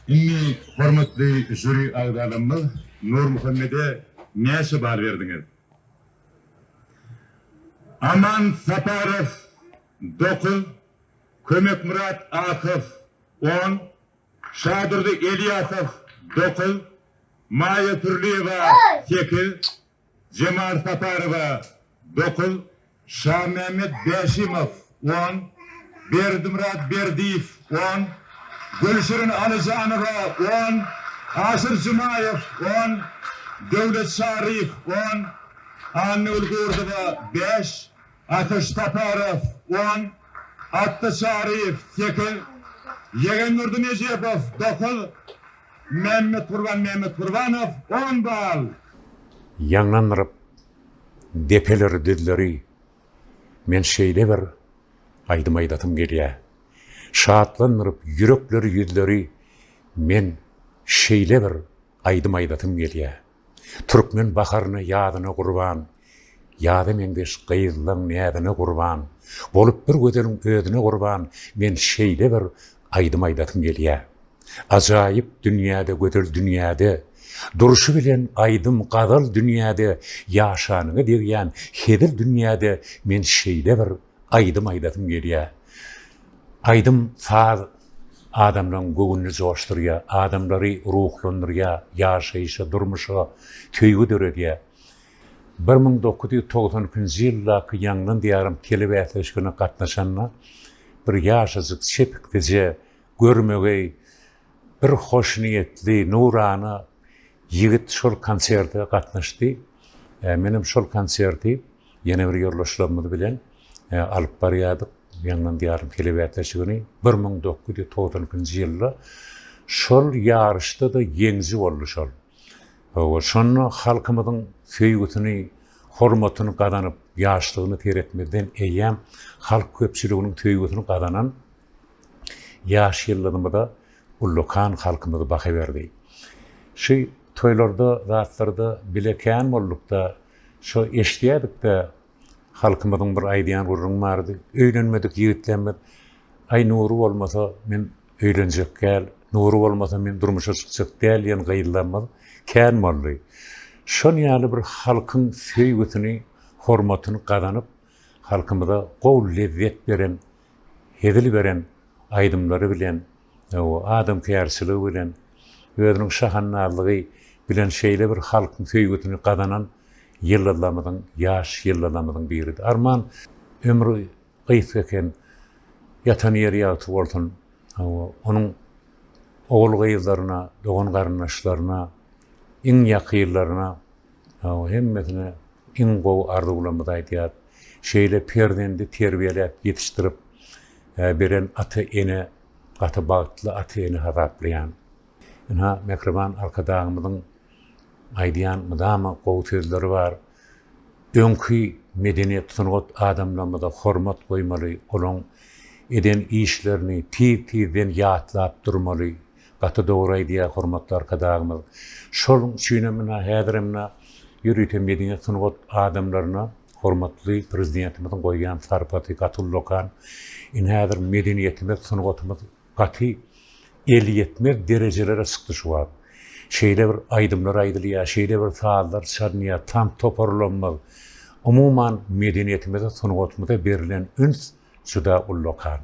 Indi hormatly žüri agzalarymyz Nurmuhammede näçe bal berdiňiz? Aman Saparow dokuz, Kömekmyrat Akow on, Şadurdy Elýasow dokuz, Maýa Pürliýewa sekiz, Jemal Saparowa, dokuz, Şamämmet Bäşimow, on, Berdimyrat Berdiýew, on, Gülşirin Alyjanowa, on, Aşyr Jumaýew, on, Döwlet Çaryýew, on, Annagül Gurdowa, bäş, Ataş Saparow, on, Atda Çaryýew, sekiz, Ýegendurdy Nejepow, dokuz, Mämmetgurban Mämmetgurbanow, on bal. Ýaňlandyryp depeleri, düzleri, Men şeýle bir aýdym aýdasym gelýär. Şatlandyryp ýürekleri, ýüzleri, Men şeýle bir aýdym aýdasym gelýär. Türkmen baharyna, ýazyna gurban, Ýaza meňzeş gyzlaň näzine gurban, Bolup bir gözeliň özüne gurban, Men şeýle bir aýdym aýdasym gelýär. Ajaýyp dünýäde, gözel dünýäde, Durşy bilen aýdym, gazal dünýäde, Ýaşanyňa degýän hezil dünýäde Men şeýle bir aýdym aýdasym gelýär. Aýdym, saz adamlaryň göwnüni joşdurýar, adamlary ruhlandyrýar, ýaşaýşa, durmuşa söýgi döredýär. 1992-nji ýyldaky Ýaňlan diýarym telebäsleşigine gatnaşanda bir ýaşajyk, çepiksije, görmegeý, bir hoşniýetli, nurana ýigit şol konserte gatnaşdy. Menem şol konserti ýene bir ýoldaşlarymyz bilen alyp barýardyk. Ýaňlan diýarym telebäsleşigini 1992-nji ýylda şol ýaryşda-da ýeňiji boldy şol. Hawa, şonda halkymyzyň söýgüsini, hormatyny gazanyp, ýaşlygyny seretmezden eýýäm halk köpçüliginiň söýgüsini gazanan ýaş ýyldyzymyza ullakan halkymyz baha berdi. Şu toýlarda, zatlarda bile kän bolduk-da, şo eşidýärdik-de, halkymyzyň bir aýdýan gürrüňi bardy, öýlenmedik ýigitlerimiz, Aý, Nury bolmasa, men öýlenjek däl, Nury bolmasa, men durmuşa çykjak däl diýen gyzlarymyz kän boldy. Şon ýaly bir halkyň söýgüsini, hormatyny gazanyp, halkymyza gowy lezzet beren hezil beren aýdymlary bilen, adamkärçiligi bilen, özüniň şahandazlygy bilen şeýle bir halkyň söýgüsini gazanan ýyldyzlarymyzyň, ýaş ýyldyzlarymyzyň biridi. Arman, ömri gysga eken, ýatan ýeri ýagty bolsun. Onuň ogul-gyzlaryna, dogan-garyndaşlaryna, iň ýakynlaryna hemmesine iň gowy arzuwlarymyzy aýdýarys. Şeýle perzendi terbiýeläp ýetişdirip beren ata-ene gaty bagtly ata-ene hasaplaýan. Ynha, mähriban Arkadagymyzyň aýdýan mydama gowy sözleri bar. Öňki medeniýet, sungat adamlarymyza hormat goýmaly, olaň eden işlerini tiz-tizden ýatlap durmaly. Gaty dogry aýdýar hormatly Arkadagymyz. Şonuň üçinem ynha häzirem ynha ýörite medeniýet sungat adamlaryna. Hormatly Prezidentimiziň goýýan sarpasy gaty ullakan. Indi häzir medeniýetimiz, sungatymyz gaty elýetmez derejelere çykdy şu wagt. Şeýle bir aýdymlar aýdylýar, şeýle bir sazlar çalynýar, tans toparlanmaz. Umuman, medeniýetimize, sungatymyza berlen üns juda ullakan.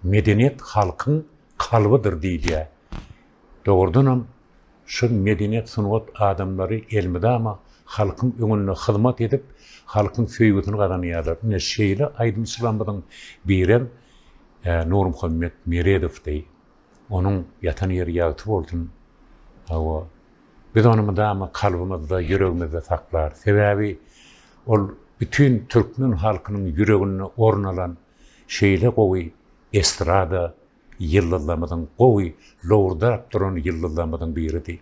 Medeniýet halkyň kalbydyr diýilýär. Dogrudanam, şu medeniýet, sungat adamlary elmydama halkyň öňünde hyzmat edip, halkyň söýgüsini gazanýarlar. Ine, şeýle aýdymçylarymyzyň birem Nurmuhammet Meredowdy. Onuň ýatan ýeri ýagty bolsun. Hawa, biz ony mydama kalbymyzda, ýüregimizde saklarys. Sebäbi ol bütin türkmen halkynyň ýüreginde orun alan şeýle gowy estrada ýyldyzlarymyzyň, gowy lowurdap duran ýyldyzlarymyzyň biridi.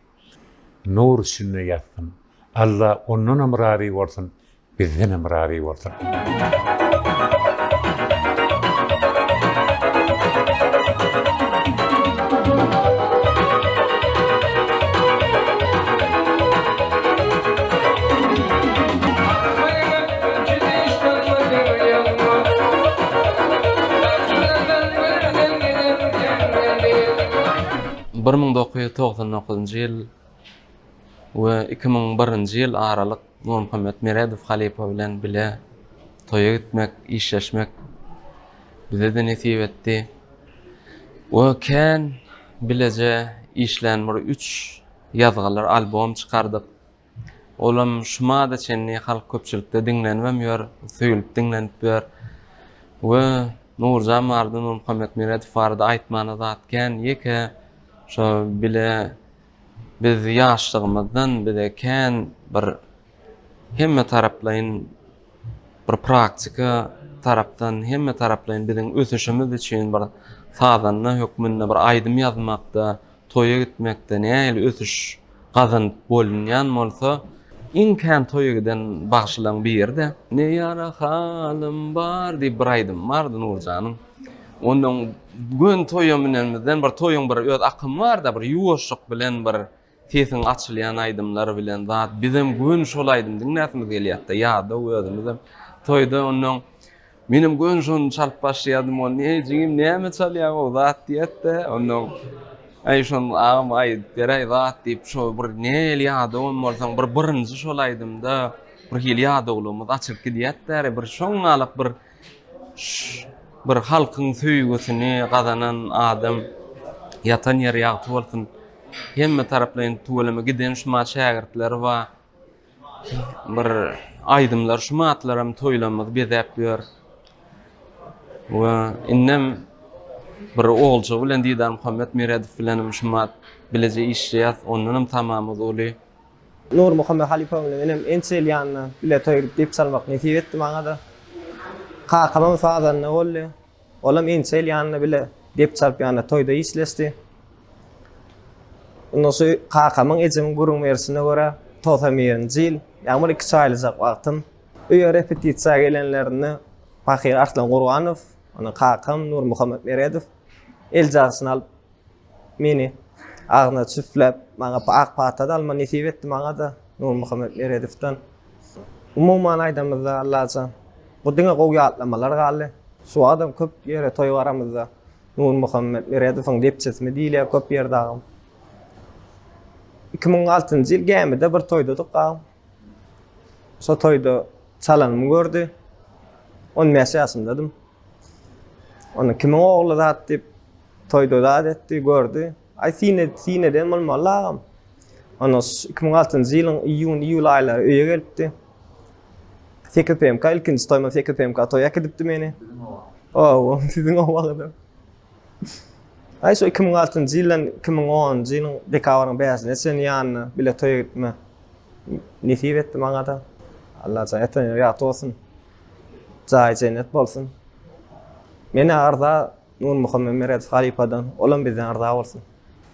Nur içinde ýatsyn. Alla ondanam razy bolsun, bizdenem razy bolsun. 1999-njy ýyl we 2001-nji ýyl aralyk Nurmuhammet Meredow halypa bilen bile toýa gitmek, işleşmek bize-de nesip etdi. We kän bileje işlän bir üç ýazgylar albom çykardyk. Olam şu mada çenli halk köpçülikde diňlenibem ýör, söýülip diňlenip ýör. We Nurjan barada, Nurmuhammet Meredow barada aýtmana zat kän. Ýeke şo bile biz ýaşlygymyzdan bize kän bir hemme taraplaýyn bir praktika tarapdan hemme taraplaýyn biziň ösüşimiz üçin bir sazanda hökmünde bir aýdym ýazmakda, toýa gitmekde nähili ösüş gazanyp bolunýan bolsa, iň kän toýa giden bagşylaryň biri-de. Ne ýara halym bar diýip bir aýdym bardy Nurjanyň. Ondan göni toýa münenimizden bir toýuň bir öz akymy bar-da, bir ýuwaşlyk bilen bir sesiň açylýan aýdymlar bilen zat. Bizem göni şol aýdymy diňläsimiz gelýärdi-de, ýadaw özümizem toýda ondan Menem göni şony çalyp başlaýardym, ol ne jigim näme çalýaň-ow zat diýýärdi-de, ondan aý şony agam aýdyp beräý zat diýip, şo bir nähili ýadawam bolsaň bir birinji şol aýdymda bir hili ýadawlygymyz açylyp gidýärdi-dä, bir şoňňalak bir bir halkyň söýgüsini gazanan adam ýatan ýeri ýagty bolsun. Hemme taraplaýyn tüweleme giden şuma şägirtleri bar. Bir aýdymlar şu matlaram toýlamyzy bezäp ýör. We indem bir ogulçygy bilen Didarmuhammet Meredow bilenem şu mat bileje işleýäs. Ondanam tamamyz uly. Nurmuhammet halypa bilen menem ençe ýyl ýanynda bile toý edip dep çalmak nesip etdi maňa-da. Kakamam sazanda boldy. Olam ençe ýyl ýanynda bile dep çalyp ýanynda toýda işleşdi. Ondan şu kakamyň ejemiň gürrüň berişine görä 91-nji ýyl, ýagny bir iki aýlyjak wagtym öýe repetisiýa gelenlerinde pahyr Arslan Gurbanow, onuň kakam Nurmuhammet Meredow el jarysyny alyp meni agzyna çüfläp maňa ak pata-da alma nesip etdi maňa-da Nurmuhammet Meredowdan. Umuman aýdamyzda Allajan bu diňe gowy ýatlamalar galdy. Şu wagtam köp ýere toý baramyzda Nurmuhammet Meredowyň depçesimi diýilýär köp ýerde agam. 2006-njy ýyl gämide bir toýdadyk agam. Şo toýda çalanymy gördi. 15 ýaşymdadym. Onda kimiň ogly zat diýip toýda zat etdi, gördi. Aý syn et, syn eden bolmaly agam. Onda 2006-njy ýylyň iýun, iýul aýlary öýe gelipdi. 8 PMK ilkinji toýuma 8 PMK toý äkidipdi meni. Owa, siziň owaňyzda. Aý şu 2006-njy ýyldan 2010-njy ýylyň dekabryň 5-ine çenli ýanyna bile toýa gitme nesip etdi maňa-da. Allah jaý ýatan ýeri ýagty bolsun. Jaýy jennet bolsun. Men-ä arza Nurmuhammet Meredow halypadan, olam bizden yrza bolsun.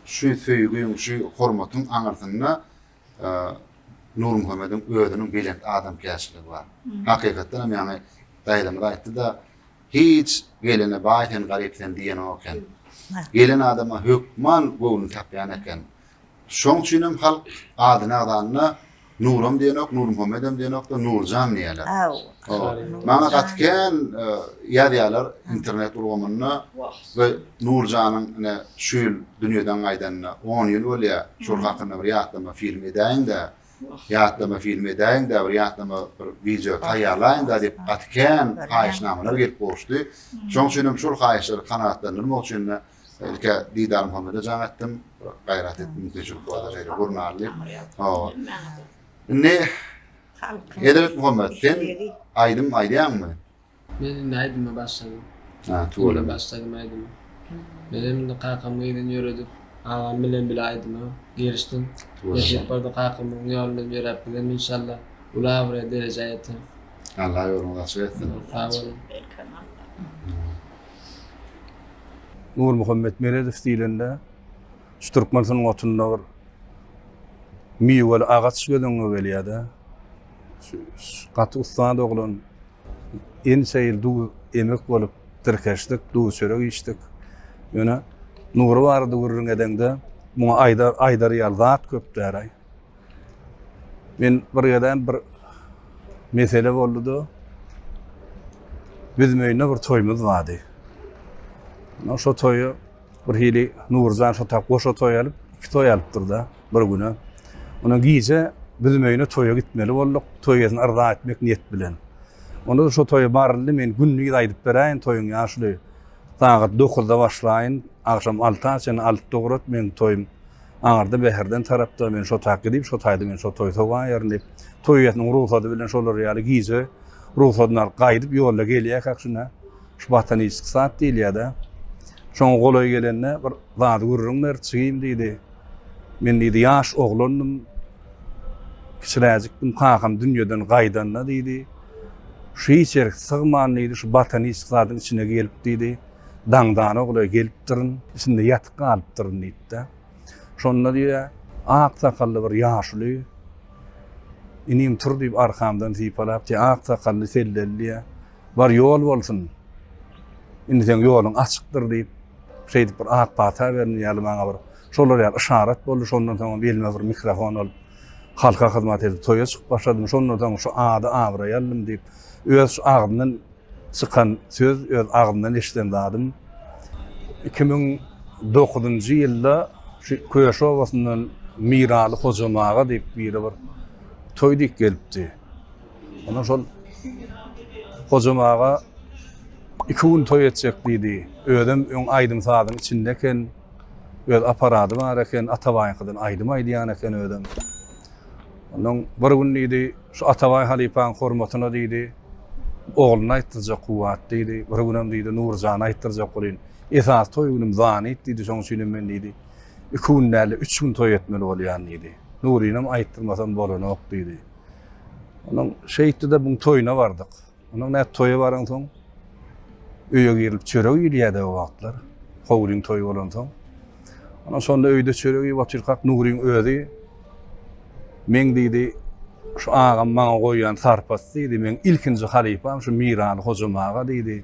Şu söýgiň, şu hormatyň aňyrsynda Nurmuhammediň özüniň belent adamkärçiligi bar. Hakykatdan hem ýaňy daýzamyz aýtdy-da, hiç gelene baý sen, garyp sen diýenok eken. Gelen adama hökman göwnüni tapýan eken. Şoň üçin hem halk adyny agzanda. Nuram diýenok, Nurmuhammedem diýenok-da, Nurjan diýýärler. Maňa gaty kän ýazýarlar internet ulgamynda we Nurjanyň ine şu ýyl dünýeden gaýdanyna on ýyl bolýar, şol hakynda bir ýatlama film edäýiň-dä, ýatlama film edäýiň-dä, bir ýatlama bir wideo taýýarlaýyň-da diýip gaty kän haýyşnamalar gelip gowuşdy. Şonuň üçin hem şol haýyşlary kanagatlandyrmak üçin-de Ilk-ä Didarmuhammede jaň etdim. Gaýrat et, mümkinçilik bolsa şeýle gurnaly diýip. Hawa. Indi Hezret Muhammet, sen aýdym aýdýaňmy? Men indi aýdyma başladym. Ha, tüweleme. Indi başladym aýdyma. Men hem indi kakamyň yzyny ýöredip, agam bilen bile aýdyma girişdim. Nesip bolsa kakamyň ýolundan ýöräp bizem inşallah uly abraý derejä ýeteris. Allah ýoluňyzy açyk etsin. Sag boluň. Nurmuhammet Meredow diýlende, şu türkmen sungatynda bir miweli agaç göz öňüňe gelýär-de. Şu gaty ussat oglan. Ençe ýyl duz emek bolup tirkeşdik, duz çörek iýişdik. Ýöne Nury barada gürrüň edeňde, muňa aýdar, aýdar ýaly zat köp däl-aý. Men bir gezem bir mesele boldy-da, Büzmeýinde bir toýumyz bardy. Ondan şo toýa bir hili Nurjan şo tap goşa toý alyp, iki toý alypdyr-da bir güne. Ondan gije Büzmeýine toýa gitmeli bolduk, toý eýesini yrza etmek niýet bilen. Onda-da şo toýa baryldy, men gündiz aýdyp beräýin toýuň ýaşuly. Sagat dokuzda başlaýyn, agşam alta çenli altyda ugrat meň toýum. Aňyrda Bäherden tarapda men şo tak gidip, şo taýda men şo toý sowaýaryn diýip, toý eýesiniň rugsady bilen şolar ýaly gije rugsadyny alyp gaýdyp ýolda gelýärkäk şunda şu botaniçeskiý sad diýilýär-de. Şoňa golaý gelende bir zady gürrüň ber, jigim diýdi. Men diýdi, ýaş oglandym, kiçiräjikdim, kakam dünýeden gaýdanda diýdi, şu hiç ýerik sygman diýdi, şu botaniçeskiý sadyň içine gelip diýdi, daňdana golaý gelipdirin, içinde ýatyp galypdyryn diýipdi. Şonda diýýär, ak sakally bir ýaşuly, Inim tur diýip arkamdan sypalap diýýär, ak sakally selleli diýýär, Bar ýol bolsun, indi seň ýoluň açykdyr diýip, şeýdip bir ak pata berdi ýaly maňa bir şolar ýaly yşarat boldy. Şondan soňam elime bir mikrofon alyp, halka hyzmat edip toýa çykyp başladym. Şondan soň şu ady abraýy aldym diýip, öz şu agzyndan Çykan söz öz agzyndan eşiden zadym. 2009-njy ýylda şu Köşi obasyndan Miraly Hojam aga diýip biri bir toý diýip gelipdi. Ondan şol Hojam aga iki gün toý etjek diýdi. Özem öň aýdym-sazyň içinde eken, öz apparady bar eken, Atabaýyňkydan aýdym aýdýan eken özem. Ondan bir gün diýdi, şu Atabaý halypaň hormatyna diýdi, ogluny aýtdyrjak Kuwwat diýdi, bir günem diýdi, Nurjany aýtdyrjak welin, esasy toý günüm zanit diýdi, şoň üçinem men diýdi, iki gün däl-de, üç gün toý etmeli bolýan diýdi. Nurynam aýtdyrmasam bolanok diýdi. Ondan şeýtdi-de buň toýuna bardyk. Ondan nädip toýa baransoň, öýe girilip çörek iýilýärdi o wagtlar. Howlyň toýy bolansoň. Ondan şonda öýde çörek iýip otyrkak Nuryň özi Meň diýdi, şu agam maňa goýýan sarpasy diýdi, meň ilkinji halypam şu Miraly Hojam aga diýdi.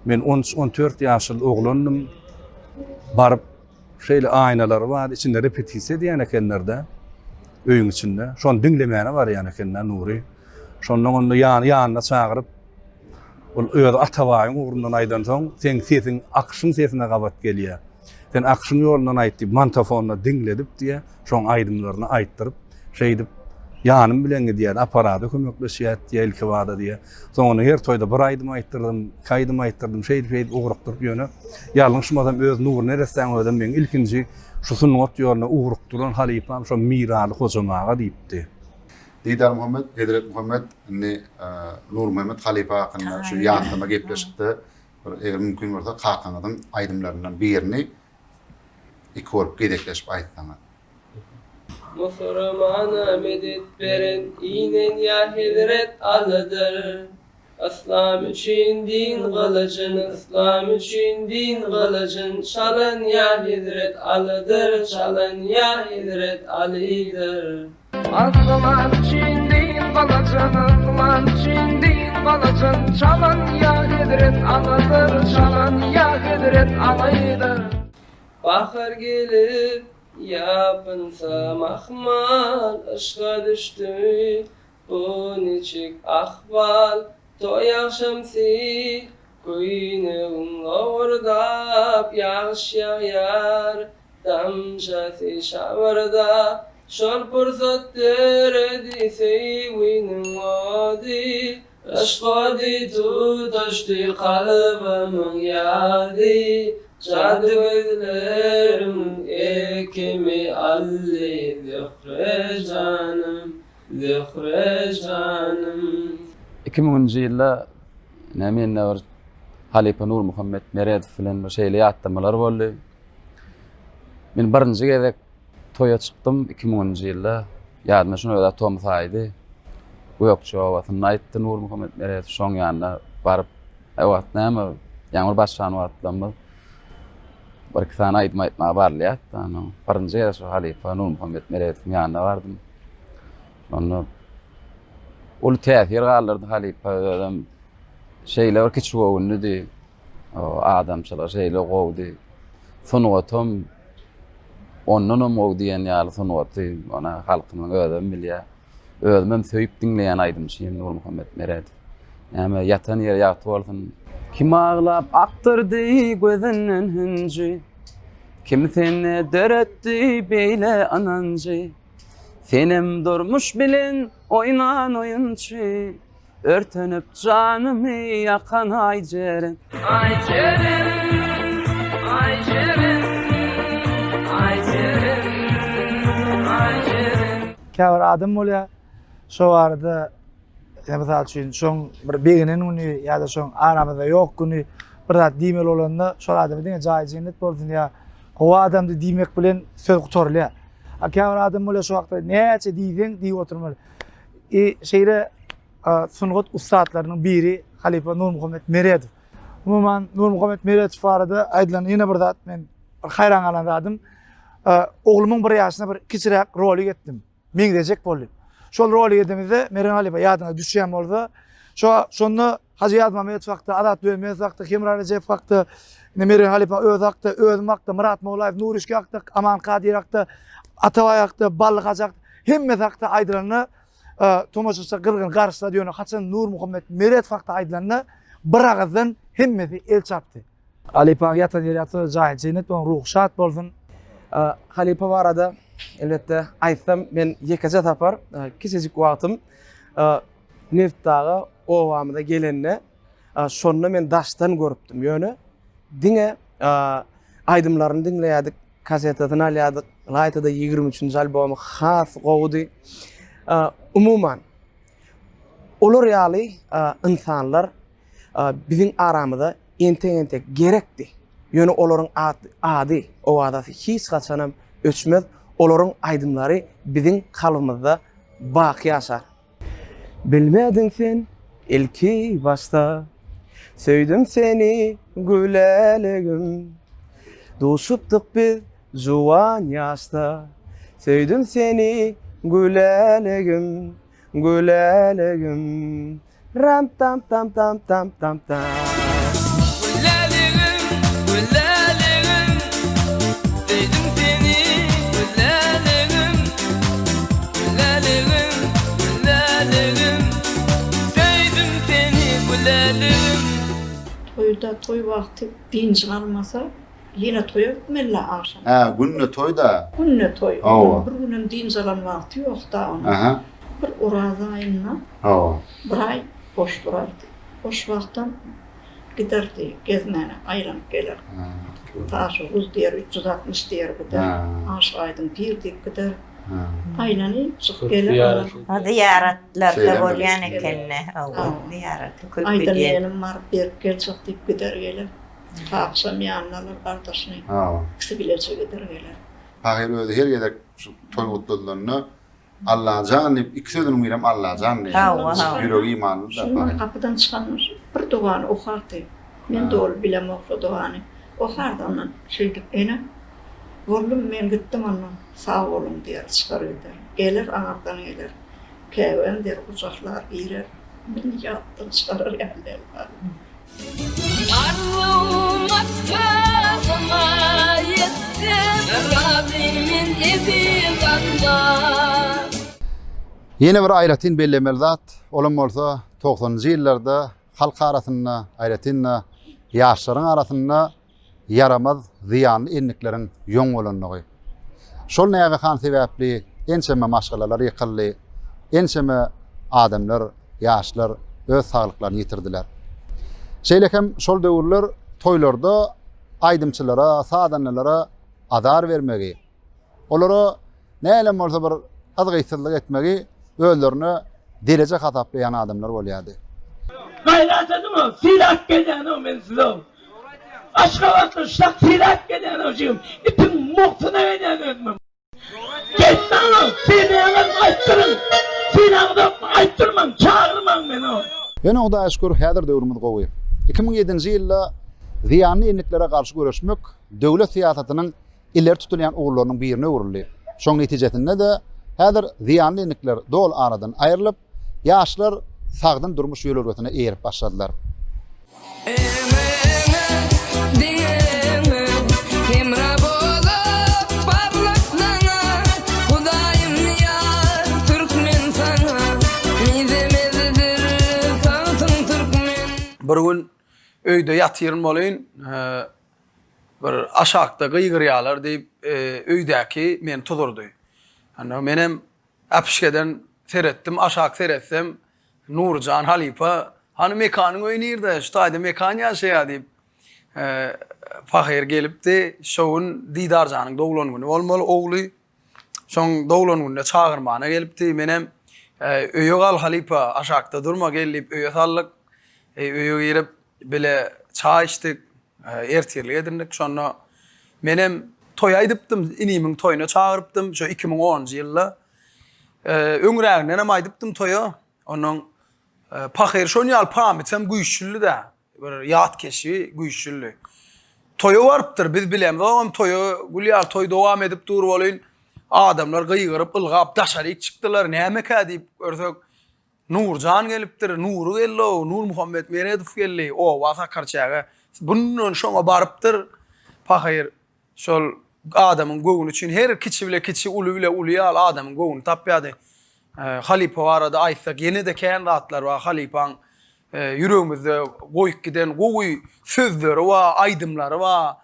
Men on üç, on dört ýaşly oglandym. Baryp şeýle aýnalary bar, içinde repetisiýa edýän ekenler-de öýüň içinde. Şony diňlemäne barýan eken-de Nury. Şondan onda ýany ýanyna çagyryp, ol özi Atabaýyň ugrundan aýdansoň, seň sesiň Akyşyň sesine gabat gelýär. Sen Akyşyň ýolundan aýt diýip, mantafonda diňledip diýýär, şoň aýdymlaryny aýtdyryp, şeýdip ýanym bilen gidýär, apparada kömekleşýär diýýär ilkibada diýýär. Soňunda her toýda bir aýdym aýtdyrdym, iki aýdym aýtdyrdym, şeýdip-şeýdip ugrukdyryp ýöne ýalňyşmasam öz Nury neressäň özem meň ilkinji şu sungat ýoluna ugrukdyran halypam şo Miraly Hojam aga diýipdi. Didarmuhammet, Hezretmuhammet indi Nurmuhammet halypa hakynda şu ýatlama gepleşikde bir eger mümkin bolsa kakaňyzyň aýdymlaryndan birini iki bolup gezekleşip aýtsaňyz. Musurmana medet beren inen ýa Hezret Alydyr. Yslam üçin din gylyjyn, Yslam üçin din gylyjyn çalan ýa Hezret Alydyr, çalan ýa Hezret Alydyr. Yslam üçin din gylyjyn, Yslam üçin din gylyjyn çalan ýa Hezret Alydyr, çalan ýa Hezret Alydyr. Bahar gelip. Ýapynsa mahmal yşga düşdi Bu niçik ahwal toý agşamsy Köýnegiň lowurdap ýagyş ýagýar Damjasy şabyrdap Şol pursat döredi söýginiň ody Yşk ody tutaşdy kalbymyň ýady Jady gözleriň erkimi aldy Zöhre janym, Zöhre janym. Iki müňünji ýylda ine mende bir halypa Nurmuhammet Meredow bilen bir şeýle ýatlamalar boldy. Men birinji gezek toýa çykdym iki müňünji ýylda. Ýadyma şuny özi tomus aýydy. Gökje obasynda aýtdy Nurmuhammet Meredow şoň ýanyna baryp, o wagt näme, ýaňy bir başlan wagtlarymyz bir-iki sany aýdym aýtmaga barylýardy. Onuň birinji gezek şo halypa Nurmuhammet Meredowyň ýanyna bardym. Onda uly täsir galdyrdy halypa özem şeýle bir kiçi göwünlidi. Adamçylygy şeýle gowudy. Sungatam ondanam gowy diýen ýaly sungaty ony halkymyň özem bilýär. Özümem söýüp diňleýän aýdymçym Nurmuhammet Meredow. Näme ýatan ýeri ýagty bolsun. Kim aglap akdyrdy gözünden hünji, Kim sende döretdi beýle ynanjy, Senem durmuş bilen oýnan oýunçy, Örtenip janymy ýakan Aýjeren. Aýjeren, Aýjeren, Aýjeren, Aýjeren. Käbir adam bolýar, şo barada ýa mysal üçin şoň bir begenen güni ýa-da şoň aramyzda ýok güni bir zat diýmeli bolanda şol adama diňe jaýy jennet bolsun ýa gowy adamdy diýmek bilen söz gutarylýar. A käbir adam bolýar şo wagtda näçe diýseň diýip oturmaly. I şeýle sungat ussatlarynyň biri halypa Nurmuhammet Meredow. Umuman Nurmuhammet Meredow barada aýdylan ýene bir zat men bir haýran galan zadym. Oglumyň bir ýaşyna bir kiçiräk rolik etdim. Meňzejek boldum. Şol rolik edemizde Mergen halypa ýadyňa düşýän bolsa, şo şonda Hajy Ýazmamedow hakda, Azat Dönmez hakda, Hemra Rejepow hakda, ine Mergen halypa özi hakda, özüm hakda, Myrat Mowlaýew, Nury Işki hakda, Aman Kadyr hakda, Atabaý hakda, Bally hajy hakda, hemmesi hakda aýdylanda tomaşaçylar gyzgyn garşylady, ýöne haçan Nurmuhammet Meredow hakda aýdylanda bir agyzdan hemmesi el çarpdy. Halypaň ýatan ýeri ýagty, jaýy jennet, onuň ruhy şat bolsun. Halypa barada elbetde aýtsam men ýekeje sapar kiçijik wagtym Nebitdaga obamyza gelende şonda men daşdan görüpdim. Ýöne diňe aýdymlaryny diňleýärdik, kasetasyny alýardyk. Ylaýta-da 23-nji albomy has gowudy. Umuman, olar ýaly ynsanlar biziň aramyza entek-entek gerekdi. Ýöne olaryň ady, owazasy hiç haçanam öçmez. Olaryň aýdymlary biziň kalbymyzda baky ýaşar. Bilmediň sen ilki başda Söýdüm seni gülälegim Duşupdyk biz juwan ýaşda Söýdüm seni gülälegim Gülälegim Ram tam tam tam tam tam tam. Gülälegim, gülälegim, söýdüm seni, gülälegim. Gülälegim, gülälegim, söýdüm seni, gülälegim. Toýda toý wagty dynjyň almasa, ýene toýa gitmeli-dä agşam. Hä, günde toý-da. Günde toý. Hawa. Bir günem dynç alan wagty ýok-da onuň. Aha. Bir oraz aýynda Hawa. bir aý boş durardy. Boş wagtam giderdi gezmäne, aýlanyp gelerdi. Daşoguz diýer, 360 diýer gider, Aşyk Aýdyň pir diýip gider. Aýlanyp çykyp geler. Zyýaratlarda bolýan ekeni. Hawa, zyýarata köp Aýdan gidýän. diýenim baryp berip geljek diýip gider geler. Kakasam ýanyna alar gardaşyny. Ikisi bileje gider geler. Pahyr özi her gezek şu toý gutladylanda Allajan diýip, iki sözüniň birem Allajan diýýär. Hawa, hawa. Ýüregi imanly-da. Şondan gapydan çykanmyş, bir dogany okardy. Men doly bilemok şo dogany. Okardy ondan şeýdip, Ene, boldum, men gitdim ondan, sag boluň diýer, çykar gider. Geler, aňyrdan geler. Käbäm diýer, gujaklar girer. Meni ýatdan çykarar ýaly däl bary. Arzuw maksadyma ýetdim, razy men. Ýene bir aýratyn bellemeli zat, olam bolsa togsanynjy ýyllarda halk arasynda, aýratyn-da ýaşlaryň arasynda ýaramaz, zyýanly endikleriň ýoň bolandygy. Şol nägehan sebäpli ençeme maşgalalar ýykyldy, ençeme adamlar, ýaşlar öz saglyklaryny ýitirdiler. Şeýle hem şol döwürler toýlarda aýdymçylara, sazandalara azar bermegi, olara Nähilem bolsa bir yzgytsyzlyk etmegi özlerine dereje hasaplaýan adamlar bolýardy. Gaýrat ediň-ow, sylap gelýän-ow men sizi-ow. Aşgabatdan şak sylap gelýän-ow jigim. Itiň mugtuna gelýän özümem. Gelmäň-ow, sylaýaňyzmy aýtdyryň. Sylaňyzokmy aýtdyrmaň, çagyrmaň meni-ow. Ýöne Hudaýa şükür, häzir döwrümiz gowy. 2007-nji ýylda zyýanly endiklere garşy göreşmek döwlet syýasatynyň ileri tutulýan ugurlarynyň birine öwrüldi. Şoň netijesinde-de, häzir zyýanly endikler doly aradan aýrylyp, ýaşlar sagdyn durmuş ýörelgesine eýerip başladylar. Bir gün öýde ýatyryn bolyn, Bir aşakda gygyrýalar diýip, öýdäki meni tuzurdy. Onda menem äpişgeden seretdim, aşak seretsem, Nuryjan halypa, Hany Mekanyň öýi nirde? Şu taýda Mekan ýaşaýar diýip, pahyr gelipdi. Şo gün Didarjanyň doglan güni bolmaly, ogly. Şoň doglan gününe çagyrmana gelipdi. Menem, Öýe gal halypa, aşakda durma, gel diýip öýe saldyk. Öýe girip, Bile çaý içdik, ertirlik edindik. Şonda menem toý aýdypdym, inimiň toýuna çagyrypdym, şo 2010-njy ýylda. Öňrägindenem aýdypdym toýa. Onnoň pahyr şon ýaly pamytam güýçlüdi-dä. Bir ýatkeşi güýçlüdi. Toýa barypdyr, biz bilemzogam toýa gül ýaly toý dowam edip dur welin, adamlar gygyryp, ylgap daşaryk çykdylar, nämekä diýip görsek, Nurjan gelipdir, Nury geldi-ow, Nurmuhammet Meredow geldi, oba Sakarçäge. Bundan şoňa barypdyr. Pahyr şol adamyň göwni üçin her kiçi bile kiçi, uly bile uly ýaly adamyň göwnüni tapýardy. Halypa barada aýtsak ýene-de kän zatlar bar. Halypaň ýüregimizde goýup giden gowy sözleri bar, aýdymlary bar.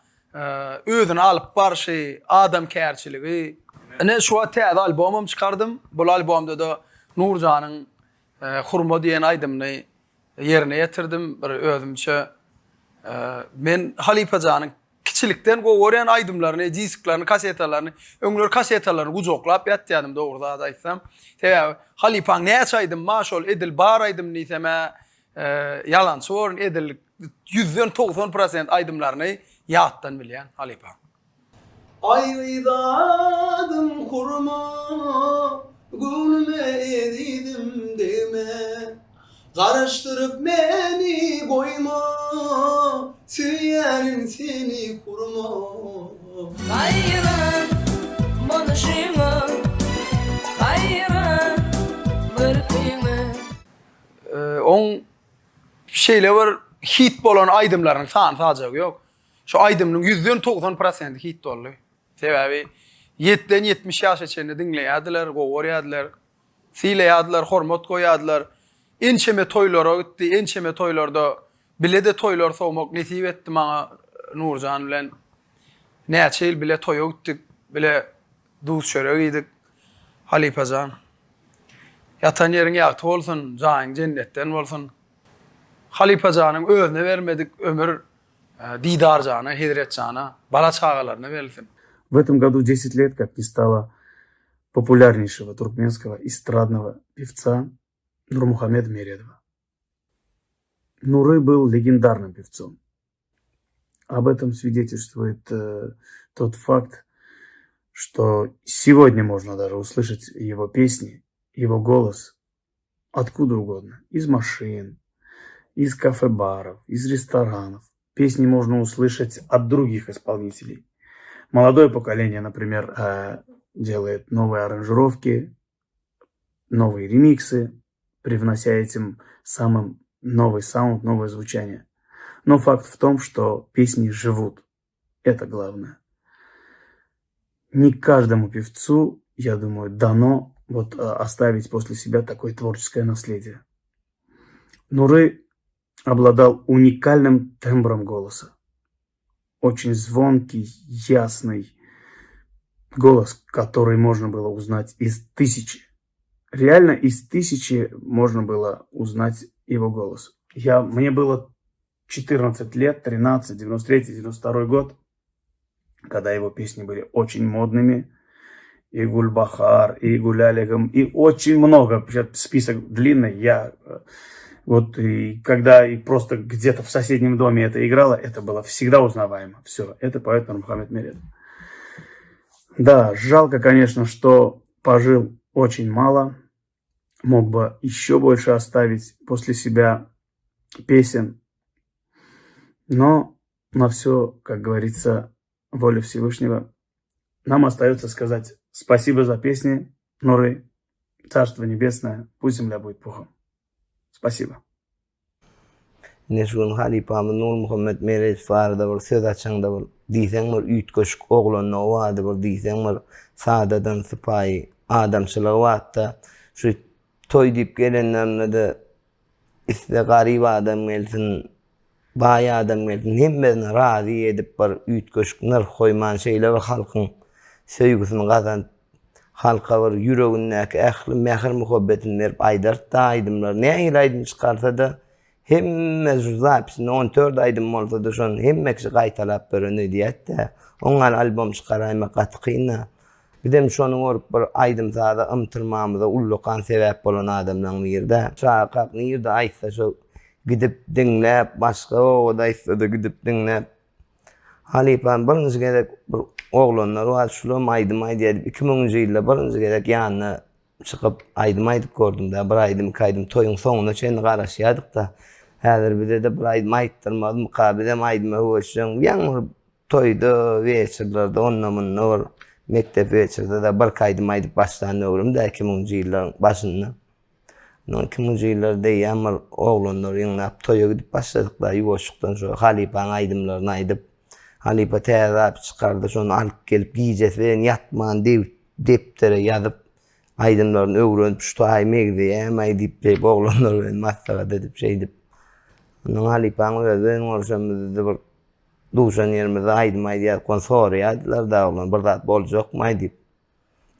Özüni alyp barşy, adamkärçiligi. Ine şu wagt täze albomam çykardym. Bul albomda-da Nurjanyň Hurma diýen aýdymyny ýerine ýetirdim bir özümçe. Men halypajanyň kiçilikden gowy görýän aýdymlaryny, disklerini, kasetalaryny, öňler kasetalaryny gujaklap ýatýardym dogry zady aýtsam. Sebäbi halypaň näçe aýdymy bar şol edil bar aýdym diýsem-ä ýalançy borun edil Ýüzden 90 prosent aýdymlaryny ýatdan bilýän halypa. Aý gyz adym hurma, Göwnüme ezizim degme. Garaşdyryp meni goýma, Söýýärin seni hurma. Haýran boluşyňa, Haýran görküňe. Oň Şeýle bir hit bolan aýdymlarynyň sany sajagy ýok. Şu aýdymynyň ýüzden 90 prosenti hit boldy. Sebäbi ýetden 70 ýaşa çenli diňleýärdiler, gowy görýärdiler. Sylaýardylar, hormat goýýardylar. Ençeme toýlara gitdi, ençeme toýlarda bile-de toýlar sowmak nesip etdi maňa Nurjan bilen. Näçe ýyl bile toýa gitdik, bile duz-çörek iýdik. Halypajan. Ýatan ýeriň ýagty bolsun, jaýyň jennetden bolsun. Halypajanyň özüne bermedik ömür Didarjana, Hezretjana, bala-çagalaryna berilsin. В этом году 10 лет, как не стало популярнейшего туркменского эстрадного певца Нурмухамеда Мередова. Нуры был легендарным певцом. Об этом свидетельствует э, тот факт, что сегодня можно даже услышать его песни, его голос откуда угодно. Из машин, из кафе-баров, из ресторанов. Песни можно услышать от других исполнителей. Молодое поколение, например, э, делает новые аранжировки, новые ремиксы, привнося этим самым новый саунд, новое звучание. Но факт в том, что песни живут. Это главное. Не каждому певцу, я думаю, дано. вот оставить после себя такое творческое наследие. Нуры обладал уникальным тембром голоса. Очень звонкий, ясный голос, который можно было узнать из тысячи. Реально из тысячи можно было узнать его голос. Я, мне было 14 лет, 13, 93, 92 год, когда его песни были очень модными. И Гульбахар, и Гулялигам, и очень много. Список длинный. Я э, вот и когда и просто где-то в соседнем доме это играло, это было всегда узнаваемо. Все, это поэт Нурмухамед Меред. Да, жалко, конечно, что пожил очень мало. Мог бы еще больше оставить после себя песен. Но на все, как говорится, воля Всевышнего. Нам остается сказать спасибо за песни, Нуры, Царство Небесное, пусть земля будет пухом. Спасибо. Ine şu gün halypamyz Nurmuhammet Meredow barada bir söz açaňda bir diýseň bir üýtgeşik oglandygy bardy bir diýseň bir sadadan sypaýy adamçylygy bardy şu toý diýip gelenlerinde-de isle garyp adam gelsin baý adam gelsin hemmesini razy edip bir üýtgeşik nyrh goýman şeýle bir halkyň söýgüsini gazanyp halka bir ýüregindäki ähli mähir-muhabbetini berip aýdardy-da aýdymlary. Nähili aýdym çykarsa-da, hemme şu zapisinde on dört aýdym bolsa-da şony hemme kişi gaýtalap beren öýdýärdi-dä. Oň ýaly albom çykaraýmak gaty kyn-da. Bizem şony görüp bir aýdym-saza ymtylmamyza ullakan sebäp bolan adamlaryň biri-dä. Çagakak nirde aýtsa şo gidip diňläp, başga obada aýtsa-da gidip diňläp, Halypam birinji gezek bir oglanlar bar, şulam aýdym aýdýar diýip, 2000-nji ýylda birinji gezek ýanyna çykyp aýdym aýdyp gördüm-dä. Bir aýdym, iki aýdym toýuň soňuna çenli garaşýardyk-da. Häzir bize-de bir aýdym aýtdyrmazmyka, bizem aýdyma höwesjeň. Ýaňy bir toýda, weçerlerde, onda-munda bir mekdep weçerde-de birki aýdym aýdyp başlan döwrüm-dä 2000-nji ýyllaryň başynda. Mundan 2000-nji ýyllarda eýýäm bir oglanlar ýygnap toýa gidip başladyk-da, ýuwaşlykdan şo halypaň aýdymlaryny aýdyp, halypa täze zat çykardy, şony alyp gelip gijesi bilen ýatman depdere ýazyp, aýdymlaryny öwrenip, şu taýy megzeýäm-aý diýip, şeýdip oglanlar bilen maslahat edip şeýdip. Ondan halypaň özi bilen görşemizde bir duşan ýerimizde aýdym aýdýardyk, ony soraýardylar-da oglan bir zat boljakmy-aý diýip.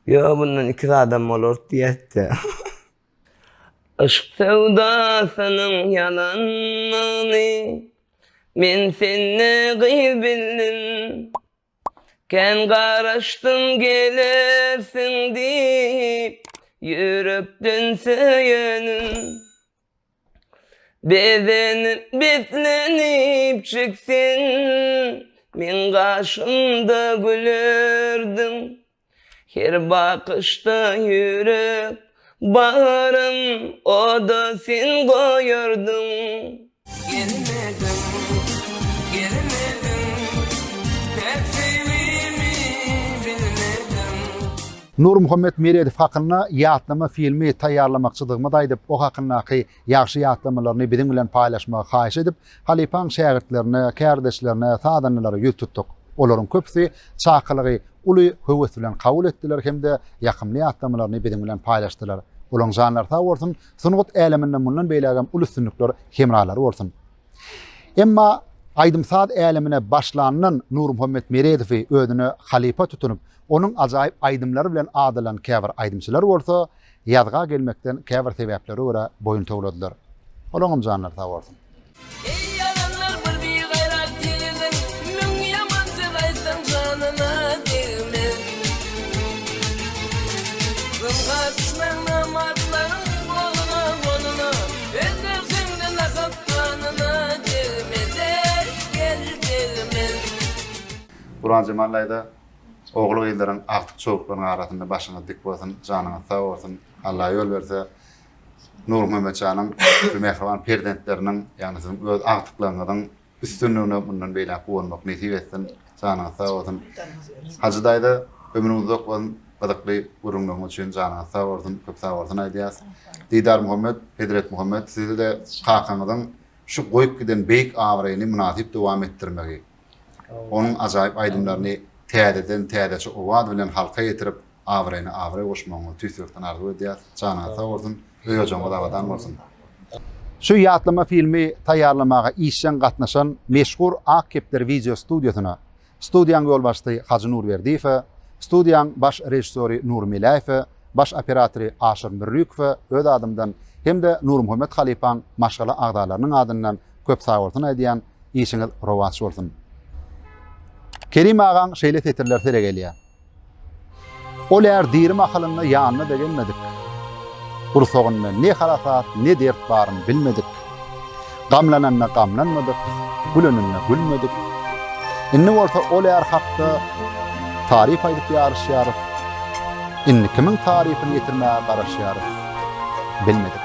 Ýok, bundan iki zadam bolar diýätdi. Yşk söwdasynyň ýalanlygyny men sende gyz bildim. Kän garaşdym gelersiň diýip, ýürekden söýenim. Bezenip beslenip çyksen, meň gaşymda gülerdiň. Her bakyşda ýürek barym oda sen goýardyň. Gelmediň, gelmediň, päk söýgimi bilmediň. Nurmuhammet Meredow hakynda ýatlama filmi taýýarlamakçydygymyzy aýdyp, o hakyndaky ýagşy ýatlamalaryny biziň bilen paýlaşmagy haýyş edip, halypaň şägirtlerine, kärdeşlerine, sazandalara ýüz tutduk. Olaryň köpüsi çakylygy uly höwes bilen kabul etdiler hem-de ýakymly ýatlamalaryny biziň bilen paýlaşdylar. Olaryň janlary sag bolsun, sungat äleminde mundan beýlägem uly üstünlikler hemralary bolsun! Emma aýdym-saz älemine başlandan Nurmuhammet Meredowy özüne halypa tutunyp, onuň ajaýyp aýdymlary bilen adalan käbir aýdymçylar bolsa, ýazga gelmekden käbir sebäplere görä boýun towladylar. Olaňam janlary sag bolsun. Eý ýalanlar bir bigaýrat ýigidiň Müň ýaman söz aýtsaň janyna degmez Zynhar düşmäň namartlaryň goluna goluna Öldürseňde nahak ganyna degmez eý gel degmez. Gurbanjemal daýza Ogul-gyzlaryň, agtyk-çowluklaryň arasynda başyňyz dik bolsun, janyňyz sag bolsun. Alla ýol berse, Nurmuhammet janyň bu mähriban perzentleriniň, ýagny siziň öz agtyklaryňyzyň üstünligine mundan beýläk guwanmak nesip etsin. Janyňyz sag bolsun. Hajy daýza, ömrüňiz uzak bolsun. Gyzykly gürrüňleriňiz üçin janyňyz sag bolsun. Köp sag bolsun aýdýas. Didarmuhammet, Hezretmuhammet, sizi-de kakaňyzyň şu goýup giden beýik abraýyny mynasyp dowam etdirmegi, Onuň ajaýyp aýdymlaryny täzeden täzeçe owaz bilen halka ýetirip, abraýyna abraý goşmagyňyzy tüýs ýürekden arzuw edýäs. Janyňyz sag bolsun, öý-ojagyňyz abadan bolsun! Şu ýatlama filmi taýýarlamaga işjeň gatnaşan meşhur Ak kepder wideo studiýasyna, studiýaň ýolbaşçysy Hajy Nurberdiýewe, studiýaň baş režissýory Nury Meläýewe, baş operatory Aşyr Mürrükowa öz adymdan hem-de Nurmuhammet halypaň maşgala agzalarynyň adyndan köp sagbolsun aýdýan, işiňiz rowaç bolsun! Kerim agaň şeýle setirleri sere gelýär. Ol är diri mahalynda ýanyna-da gelmedik. Gursagynda ne harasat, ne dert baryn bilmedik. Gamlananda gamlanmadyk, güleninde gülmedik. Indi bolsa ol är hakda taryp aýdyp ýaryşýarys. Indi kimiň tarypyny ýetirmäge garaşýarys, bilmedik.